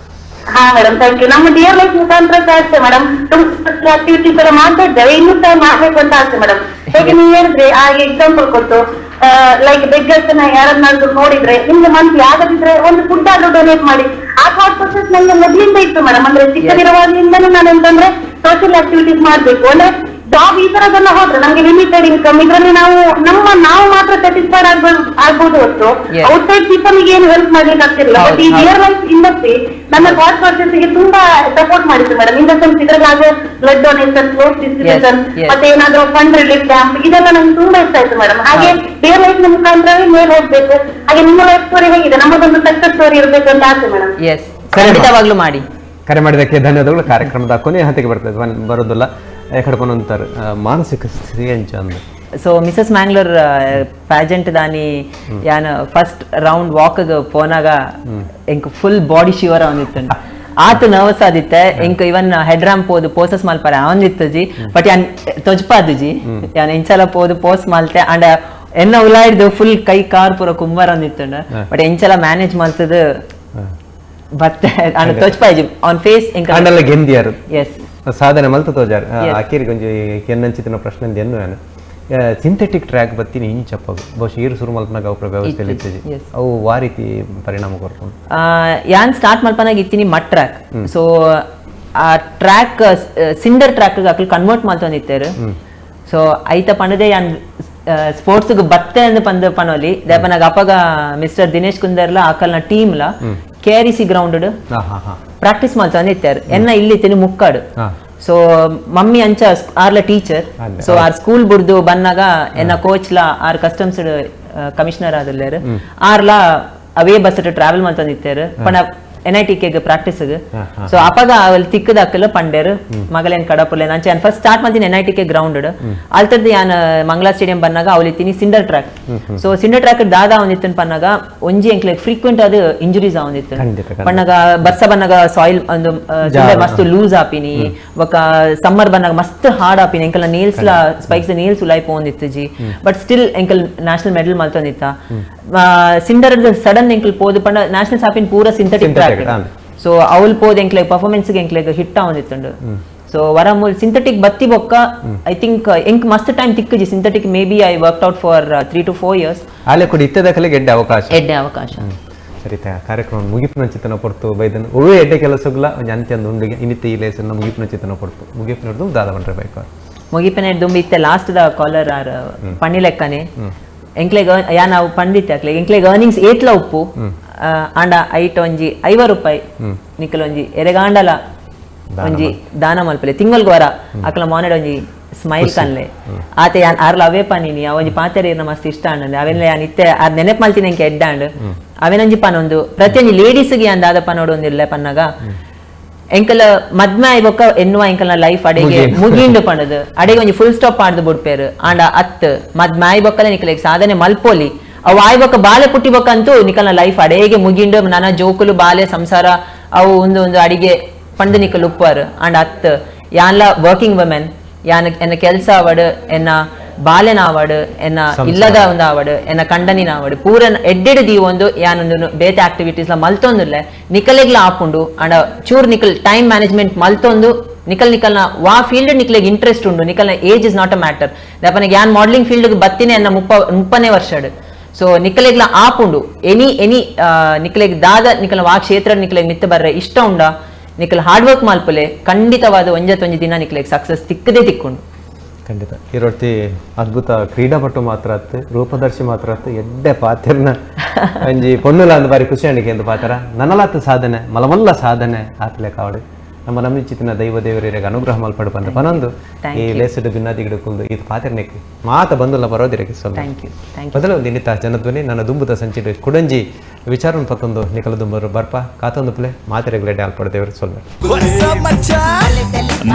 ಹಾ madam, thank you. ನಮ್ಮ ಡಿಯರ್ ಲೈಫ್ ಮುಖಾಂತರ ಸಹ ಅಷ್ಟೇ ಮೇಡಮ್, ತುಂಬಾ ಆಕ್ಟಿವಿಟೀಸ್ ಎಲ್ಲ ಮಾಡ್ತಾ ಇದ್ದೇವೆ, ಇನ್ನೂ ಸಹ ಮಾಡ್ಬೇಕು ಅಂತ ಆಸೆ ಮೇಡಮ್. ಹೇಗೆ ನೀವು ಹೇಳಿದ್ರೆ ಹಾಗೆ ಎಕ್ಸಾಂಪಲ್ ಕೊಟ್ಟು, ಲೈಕ್ ಬೆಗ್ಗರ್ಸ್ ನ ಯಾರನ್ನಾದ್ರೂ ನೋಡಿದ್ರೆ ನಿಮ್ಗೆ ಮಂತ್ಲಿ ಆಗದಿದ್ರೆ ಒಂದು ಫುಡ್ ಆದ್ರೂ ಡೊನೇಟ್ ಮಾಡಿ, ಆ ಥಾಟ್ ಪ್ರೊಸೆಸ್ ನಂಗೆ ಮೊದ್ಲಿಂದ ಇತ್ತು ಮೇಡಮ್. ಅಂದ್ರೆ ಚಿಕ್ಕದಿರುವಾಗಲಿಂದನೂ ನಾನು ಅಂತಂದ್ರೆ ಸೋಷಿಯಲ್ ಆಕ್ಟಿವಿಟೀಸ್ ಮಾಡ್ಬೇಕು. ಅಂದ್ರೆ ಜಾಬ್ ಈ ತರದೆಲ್ಲ ಹೋದ್ರೆ ನಮ್ಗೆ ಲಿಮಿಟೆಡ್ ಇನ್ಕಮ್, ಇದ್ರಲ್ಲಿ ನಾವು ನಮ್ಮ ನಾವು ಮಾತ್ರ ಸ್ಯಾಟಿಸ್ಫೈಡ್ ಆಗ್ಬೋದು ಹೊರತು ಔಟ್ಸೈಡ್ ಪೀಪಲ್ ಗೆ ಏನು ಹೆಲ್ಪ್ ಮಾಡ್ಲಿಕ್ಕೆ ಆಗ್ತಿರ್ಲಿಲ್ಲ. ಬಟ್ ಈ dear life industry ನನ್ನ ಥಾಟ್ ಪ್ರೊಸೆಸ್ ಗೆ ತುಂಬಾ ಸಪೋರ್ಟ್ ಮಾಡಿತ್ತು madam. In the sense ಇದ್ರಲ್ಲಿ ಆಗೋ blood donation, cloth distribution, ಮತ್ತೆ ಏನಾದ್ರೂ fund relief camp, ಇದೆಲ್ಲ ನಂಗೆ ತುಂಬಾ ಇಷ್ಟ ಆಯ್ತು ಮೇಡಮ್. ಹಾಗೆ ಡಿಯರ್ ಲೈಫ್ ನ ಮುಖಾಂತರವೇ ಮೇಲೆ ಹೋಗ್ಬೇಕು. ಹಾಗೆ ನಿಮ್ಮ ಲೈಫ್ ಸ್ಟೋರಿ ಹೇಗಿದೆ, ನಮ್ಮದೊಂದು ಸಕ್ಸಸ್ ಸ್ಟೋರಿ ಇರ್ಬೇಕು ಅಂತ ಆಸೆ ಮೇಡಮ್. ಎಸ್, ಖಂಡಿತವಾಗ್ಲೂ ಮಾಡಿ. ಕರೆ ಮಾಡಿದ್ದಕ್ಕೆ ಧನ್ಯವಾದಗಳು. ಕಾರ್ಯಕ್ರಮದ ಕೊನೆಯ ಹಂತಕ್ಕೆ ಬರ್ತದೆ ಬರೋದಿಲ್ಲ, ಯಾಕಡೆ ಮಾನಸಿಕ ಸ್ಥಿತಿ ಅಂಚ ಅಂದ. So Mrs Mangalore pageant ದಾನಿ ಯಾನ್ first round walk ಪೋನಾಗ ಎಂಕ್ full body ಶಿವರ್ ಅವನಿತ್ತು, ಆತ ನರ್ವಸ್ ಆದಿತ್ತೆ. ಎಂಕ್ ಇವನ್ ಹೆಡ್ ರ್ಯಾಂಪ್ ಪೋದು ಪೋಸಸ್ ಮಲ್ಪರೆ ಅವನಿತ್ತು ಜಿ, ಬಟ್ ಯಾನ್ ತೊಜ್ಪಾದು ಜಿ, ಯಾನ್ ಎಂಚಲ ಪೋದು ಪೋಸ್ ಮಲ್ತೆ ಅಂಡ್ ಎನ್ನ ಉಲಾಯ್ದು ಫುಲ್ ಕೈ ಕಾರ್ ಪೂರ ಕುಂಬಾರ ಅಂದಿತ್ತು, ಬಟ್ ಎಂಚಲ ಮ್ಯಾನೇಜ್ ಮಲ್ತದ ಬತ್ತೆ ಅಂಡ್ ತೊಜ್ಪಾಜಿ ಆನ್ ಫೇಸ್ ಎಂಕ್ ಗೆಂದಿಯಾರು. ಎಸ್. ಸಾಧನೆ ಮಲ್ತ ತೋಜಾರ್ ಅಕೇರಿಗೆ ಒಂಜಿ ಕೆನ್ನಂಚಿತ್ತಿನ ಪ್ರಶ್ನೆ ಎನ್ನು ಯಾನು ಸಿಂಥೆಟಿಕ್ ಟ್ರ್ಯಾಕ್ ಬತ್ತೀನಿ ಇಂಚಪ್ಪಗು ಬಹುಶಃ ಈರು ಸುರು ಮಲ್ಪನಾಗ ಅವು ವ್ಯವಸ್ಥೆಯಲ್ಲಿ ಇತ್ತಿಜಿ. ಅವು ವಾ ರೀತಿ ಪರಿಣಾಮ ಕೊರ್ಪುಂಡು? ಯಾನ್ ಸ್ಟಾರ್ಟ್ ಮಲ್ಪನಾಗ ಇತ್ತೀನಿ ಮಟ್ ಟ್ರ್ಯಾಕ್. ಸೊ ಆ ಟ್ರ್ಯಾಕ್ ಸಿಂಡರ್ ಟ್ರ್ಯಾಕ್ ಅಕ್ಲು ಕನ್ವರ್ಟ್ ಮಲ್ತೊಂದಿತ್ತೇರು. ಸೊ ಐತ ಪಂಡದೆ ಯಾನ್ ಸ್ಪೋರ್ಟ್ಸ್ ಬತ್ತೆ ಅಂದ್ ಪಂದ್ ಪನೋಲಿ ದೇಪನಾಗ ಅಪಗ ಮಿಸ್ಟರ್ ದಿನೇಶ್ ಕುಂದರ್ಲ ಅಕಲ್ನ ಟೀಮ್ ಲ ಕೆಆರ್ಇಸಿ ಗ್ರೌಂಡ್ ಪ್ರಾಕ್ಟೀಸ್ ಮಲ್ತೊಂದಿತ್ತೇರು. ಎನ್ನ ಇಲ್ಲಿ ಇತ್ತೀನಿ ಮುಕ್ಕಾಡು. ಸೊ ಮಮ್ಮಿ ಅಂಚ ಆರ್ಲ ಟೀಚರ್. ಸೊ ಆರ್ ಸ್ಕೂಲ್ ಬುಡ್ದು ಬನ್ನಾಗ ಎನ್ನ ಕೋಚ್ ಲ ಆರ್ ಕಸ್ಟಮ್ಸ್ ಕಮಿಷನರ್ ಆದಲ್ಲೇರು ಆರ್ಲ ಅವೇ ಬಸ್ ಟ್ರಾವೆಲ್ ಮಲ್ತೊಂದಿತ್ತೇರು ಪಂಡ ಎನ್ I T K practice. So ಅಪಗ ಅವಲ್ ತಿಕ್ಕದಾಕಲ ಪಂಡೇರು ಮಗಲೇನ್ ಕಡಪುಲೆ ಅಂಚ ಯಾನ್ ಫಸ್ಟ್ ಸ್ಟಾರ್ಟ್ ಮಾಡ್ತೀನಿ N I T K ground. ಅಲ್ತದ್ದು ಯಾನ್ ಮಂಗಳಾ ಸ್ಟೇಡಿಯಂ ಬನ್ನಾಗ ಅವಲಿತ್ತೀನಿ cinder track. So cinder track ದಾದ ಅವನಿತ್ತನ್ ಪನ್ನಾಗ ಒಂಜಿ ಎಂಕ್ಲೆ ಫ್ರೀಕ್ವೆಂಟ್ ಅದು ಇಂಜುರೀಸ್ ಅವನಿತ್ತು. ಪಣ್ಣಗ ಬರ್ಸ ಬನ್ನಾಗ ಸಾಯಿಲ್ ಒಂದು ಸಿಂಡರ್ ಮಸ್ತ್ ಲೂಸ್ ಆಪಿನಿ, ಬೊಕ ಸಮ್ಮರ್ ಬನ್ನಾಗ ಮಸ್ತ್ ಹಾರ್ಡ್ ಆಪಿನಿ, ಎಂಕಲ್ ನೇಲ್ಸ್ ಲ ಸ್ಪೈಕ್ಸ್ ನೇಲ್ಸ್ ಉಲಾಯ್ ಪೋಂದಿತ್ತು. ಬಟ್ ಸ್ಟಿಲ್ ಎಂಕಲ್ ನ್ಯಾಷನಲ್ ಮೆಡಲ್ ಮಲ್ತೊಂದಿತ್ತ. ಸಿಂಡರ್ ಸಡನ್ ಎಂಕಲ್ ಪೋದು ಪಂಡ ನ್ಯಾಷನಲ್ ಆಪಿನ್ ಪೂರ ಸಿಂಥೆಟಿಕ್ ಟ್ರ್ಯಾಕ್. ಸೊ ಅವಲ್ ಪೋದ್ ಎಂಕ್ಲೆಗ್ ಪರ್ಫಾರ್ಮೆನ್ಸ್ ಎಂಕ್ಲೆಗ್ ಹಿಟ್ ಆವೊಂದಿತ್ತುಂಡು. ಸೊ ವರಮೂಲ್ ಸಿಂಥೆಟಿಕ್ ಬತ್ತಿ ಬೊಕ್ಕ I think ಎಂಕ್ ಮಸ್ತ್ time ತಿಕ್ಕುಜಿ synthetic. Maybe I worked out for 3 to 4 years. ಆಲೆ ಕೂಡ ಇತ್ತದಕಲೆ ಎಡ್ಡೆ ಅವಕಾಶ. ಎಡ್ಡೆ ಅವಕಾಶ. ಸರಿತ ಕಾರ್ಯಕ್ರಮ ಮುಗಿಪಿನ ಚಿತ್ತನ ಪೊರ್ತು ಬೈದನ್ ಒಳ್ಳೆ ಎಡ್ಡೆ ಕೆಲಸಗಳ ಒಂಜಿ ಅಂತ್ಯಂದು ಉಂಡಿಗೆ ಇನ್ನಿತ್ತ ಈ ಲೇಸನ್ನ ಮುಗಿಪಿನ ಚಿತ್ತನ ಪೊರ್ತು ಮುಗಿಪಿನಡ್ದು ದಾದ ಬಂಡ್ರೆ ಬೈಕ್ ಮುಗಿಪಿನ ದುಂಬಿ ಇತ್ತೆ ಲಾಸ್ಟ್ the collar R ಪಣ್ಣಿ ಲೆಕ್ಕನೆ ಎಂಕ್ಲೆಗ್ ಯಾ ನಾವು ಪಂಡಿತ್ತೆ ಅಕ್ಲೆ ಎಂಕ್ಲೆಗ್ ಅರ್ನಿಂಗ್ಸ್ ಏತ್ಲ ಉಪ್ಪು ಆಂಡ ಐಟ್ ಒಂಜಿ 50 ರೂಪಾಯಿ ನಿಕಲ್ ಒಂಜಿ ಎರೆಗಾಂಡಲ ಒಂಜಿ ದಾನ ಮಲ್ಪಲೆ ತಿಂಗಲ್ಗ್ ವರ ಅಕ್ಲ ಮಾನೆಡ್ ಒಂಜಿ ಸ್ಮೈಲ್ ಕನ್ಲೆ ಆತೆ ಯಾನ್ ಆರ್ಲ ಅವೇ ಪನೀನಿ ಆ ಒಂಜಿ ಪಾತೆರ ಇರ್ನ ಮಸ್ತ್ ಇಷ್ಟ ಆಂಡ್ ಅವೆಲ್ಲ ಯಾನ್ ಇತ್ತೆ ಆರ್ ನೆನಪ್ ಮಲ್ತಿನ ಎಂಕೆ ಎಡ್ಡಾಂಡ್ ಅವೇನೊಂಜಿ ಪನೊಂದು ಪ್ರತಿಯೊಂಜಿ ಲೇಡೀಸ್ಗೆ ಯಾನ್ ದಾದ ಪನೋಡು ಒಂದಿಲ್ಲ ಪನ್ನಾಗ ಎಂಕಲ ಮದ್ಮೆ ಆಯ್ಬೊಕ್ಕ ಎನ್ನುವ ಎಂಕಲ್ನ ಲೈಫ್ ಅಡೆಗೆ ಮುಗಿಂಡು ಪಣದು ಅಡೆಗೆ ಒಂಜಿ ಫುಲ್ ಸ್ಟಾಪ್ ಆಡ್ದು ಬುಡ್ಪೇರು. ಆಂಡ ಅತ್ ಮದ್ಮೆ ಆಯ್ಬೊಕ್ಕಲೆ ನಿಕಲೆಗ್ ಸಾಧನೆ ಮಲ್ಪೋಲಿ ಅವು ಆಯ್ಬೊಕ್ಕ ಬಾಲೆ ಪುಟ್ಟಿ ಬೊಕ್ಕಂತೂ ನಿಕಲ್ನ ಲೈಫ್ ಅಡೆಗೆ ಮುಗಿಂಡು ನನ್ನ ಜೋಕುಲು ಬಾಲೆ ಸಂಸಾರ ಅವು ಒಂದು ಒಂದು ಅಡಿಗೆ ಪಂಡು ನಿಕಲ್ ಉಪ್ಪುವಾರು. ಆಂಡ ಅತ್ ಯಾನ್ಲ ವರ್ಕಿಂಗ್ ವುಮೆನ್ ಯಾನ್ ಎನ್ನ ಕೆಲಸ ಆವಡು ಎನ್ನ ಬಾಲೆನ ಆವಡು ಎನ್ನ ಇಲ್ಲದ ಒಂದು ಆವಡು ಎನ್ನ ಕಂಡನಿನ ಆವಡು ಪೂರ ಎಡ್ಡೆಡ್ ದೀವೊಂದು ಯಾನೊಂದು ಬೇತೆ ಆಕ್ಟಿವಿಟೀಸ್ ಲ ಮಲ್ತೊಂದುಲ್ಲೆ ನಿಕಲೆಗ್ಲ ಆಪುಂಡು. ಅಂಡ ಚೂರ್ ನಿಕಲ್ ಟೈಮ್ ಮ್ಯಾನೇಜ್ಮೆಂಟ್ ಮಲ್ತೊಂದು ನಿಕಲ್ ನಿಕಲ್ನ ವಾ ಫೀಲ್ಡ್ ನಿಕಲೆಗ್ ಇಂಟ್ರೆಸ್ಟ್ ಉಂಡು ನಿಕಲ್ನ age is not a matter. ದಪನಗೆ ಯಾನ್ ಮಾಡಲಿಂಗ್ ಫೀಲ್ಡ್ ಬತ್ತಿನೇ ಎನ್ನ 30ನೇ ವರ್ಷಡ್. ಸೊ ನಿಕಲೆಗ್ಲ ಆಪುಂಡು ಎನಿ ಎನಿ ನಿಕಲೆಗ್ ದಾದ ನಿಕಲ್ನ ವಾ ಕ್ಷೇತ್ರ ನಿಕಲೆಗ್ ಮಿತ್ತ ಬರ್ರೆ ಇಷ್ಟ ಉಂಡ ನಿಕಲ್ ಹಾರ್ಡ್ ವರ್ಕ್ ಮಲ್ಪಲೆ ಖಂಡಿತವಾದ ಒಂಜತ್ತೊಂಜಿ ದಿನ ನಿಕಲೆಗ್ ಸಕ್ಸಸ್ ತಿಕ್ಕದೇ ತಿಕ್ಕೊಂಡು. ಖಂಡಿತ ಈ ಅದ್ಭುತ ಕ್ರೀಡಾಪಟು ಮಾತ್ರ ಅತ್ತು ರೂಪದರ್ಶಿ ಮಾತ್ರ ಅತ್ತು ಎಡ್ಡೆ ಪಾತ್ರನ ಒಂಜಿ ಪೊಣ್ಣುಲ ಅಂದ್ ಬಾರಿ ಖುಷಿ ಅಣಿಕೆ ಎಂದು ಪಾತ್ರ ನನಲಾತ ಸಾಧನೆ ಮಲಮಲ್ಲ ಸಾಧನೆ ಆತಲೆ ಕಾವಡು ನಮ್ಮ ನಂಬಿಚಿತ್ತಿನ ದೈವ ದೇವರಿಗೆ ಅನುಗ್ರಹ ಮಲ್ಪಡು ಬಂದ ಪನೊಂದು ಈ ಲೇಸಡ್ ಬಿನ್ನಾದಿಗಿಡ ಕುಲ್ದು ಇದು ಪಾತ್ರನೆಕ್ ಮಾತ ಬಂದುಲ್ಲ ಬರೋದಿರಕ್ಕೆ ಸ್ವಲ್ಪ ಬದಲು ಒಂದು ಇನ್ನಿತ ಜನಧ್ವನಿ ನನ್ನ ದುಂಬುದ ಸಂಚಿಡು ಕುಡಂಜಿ ವಿಚಾರ ಪತ್ತೊಂದು ನಿಕಲ ದುಂಬರು ಬರ್ಪ ಕಾತೊಂದು ಪ್ಲೆ ಮಾತೆರೆಗ್ಲೆಡೆ ಆಲ್ಪಡು ದೇವರು ಸೊಲ್ಲ.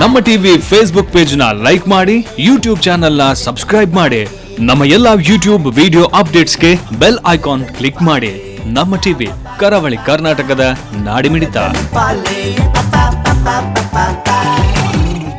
ನಮ್ಮ ಟಿವಿ ಫೇಸ್ಬುಕ್ ಪೇಜ್ ನ ಲೈಕ್ ಮಾಡಿ, ಯೂಟ್ಯೂಬ್ ಚಾನೆಲ್ ನ ಸಬ್ಸ್ಕ್ರೈಬ್ ಮಾಡಿ, ನಮ್ಮ ಎಲ್ಲಾ ಯೂಟ್ಯೂಬ್ ವಿಡಿಯೋ ಅಪ್ಡೇಟ್ಸ್ಗೆ ಬೆಲ್ ಐಕಾನ್ ಕ್ಲಿಕ್ ಮಾಡಿ. ನಮ್ಮ ಟಿವಿ ಕರಾವಳಿ ಕರ್ನಾಟಕದ ನಾಡಿಮಿಡಿತ. Pa pa pa pa pa.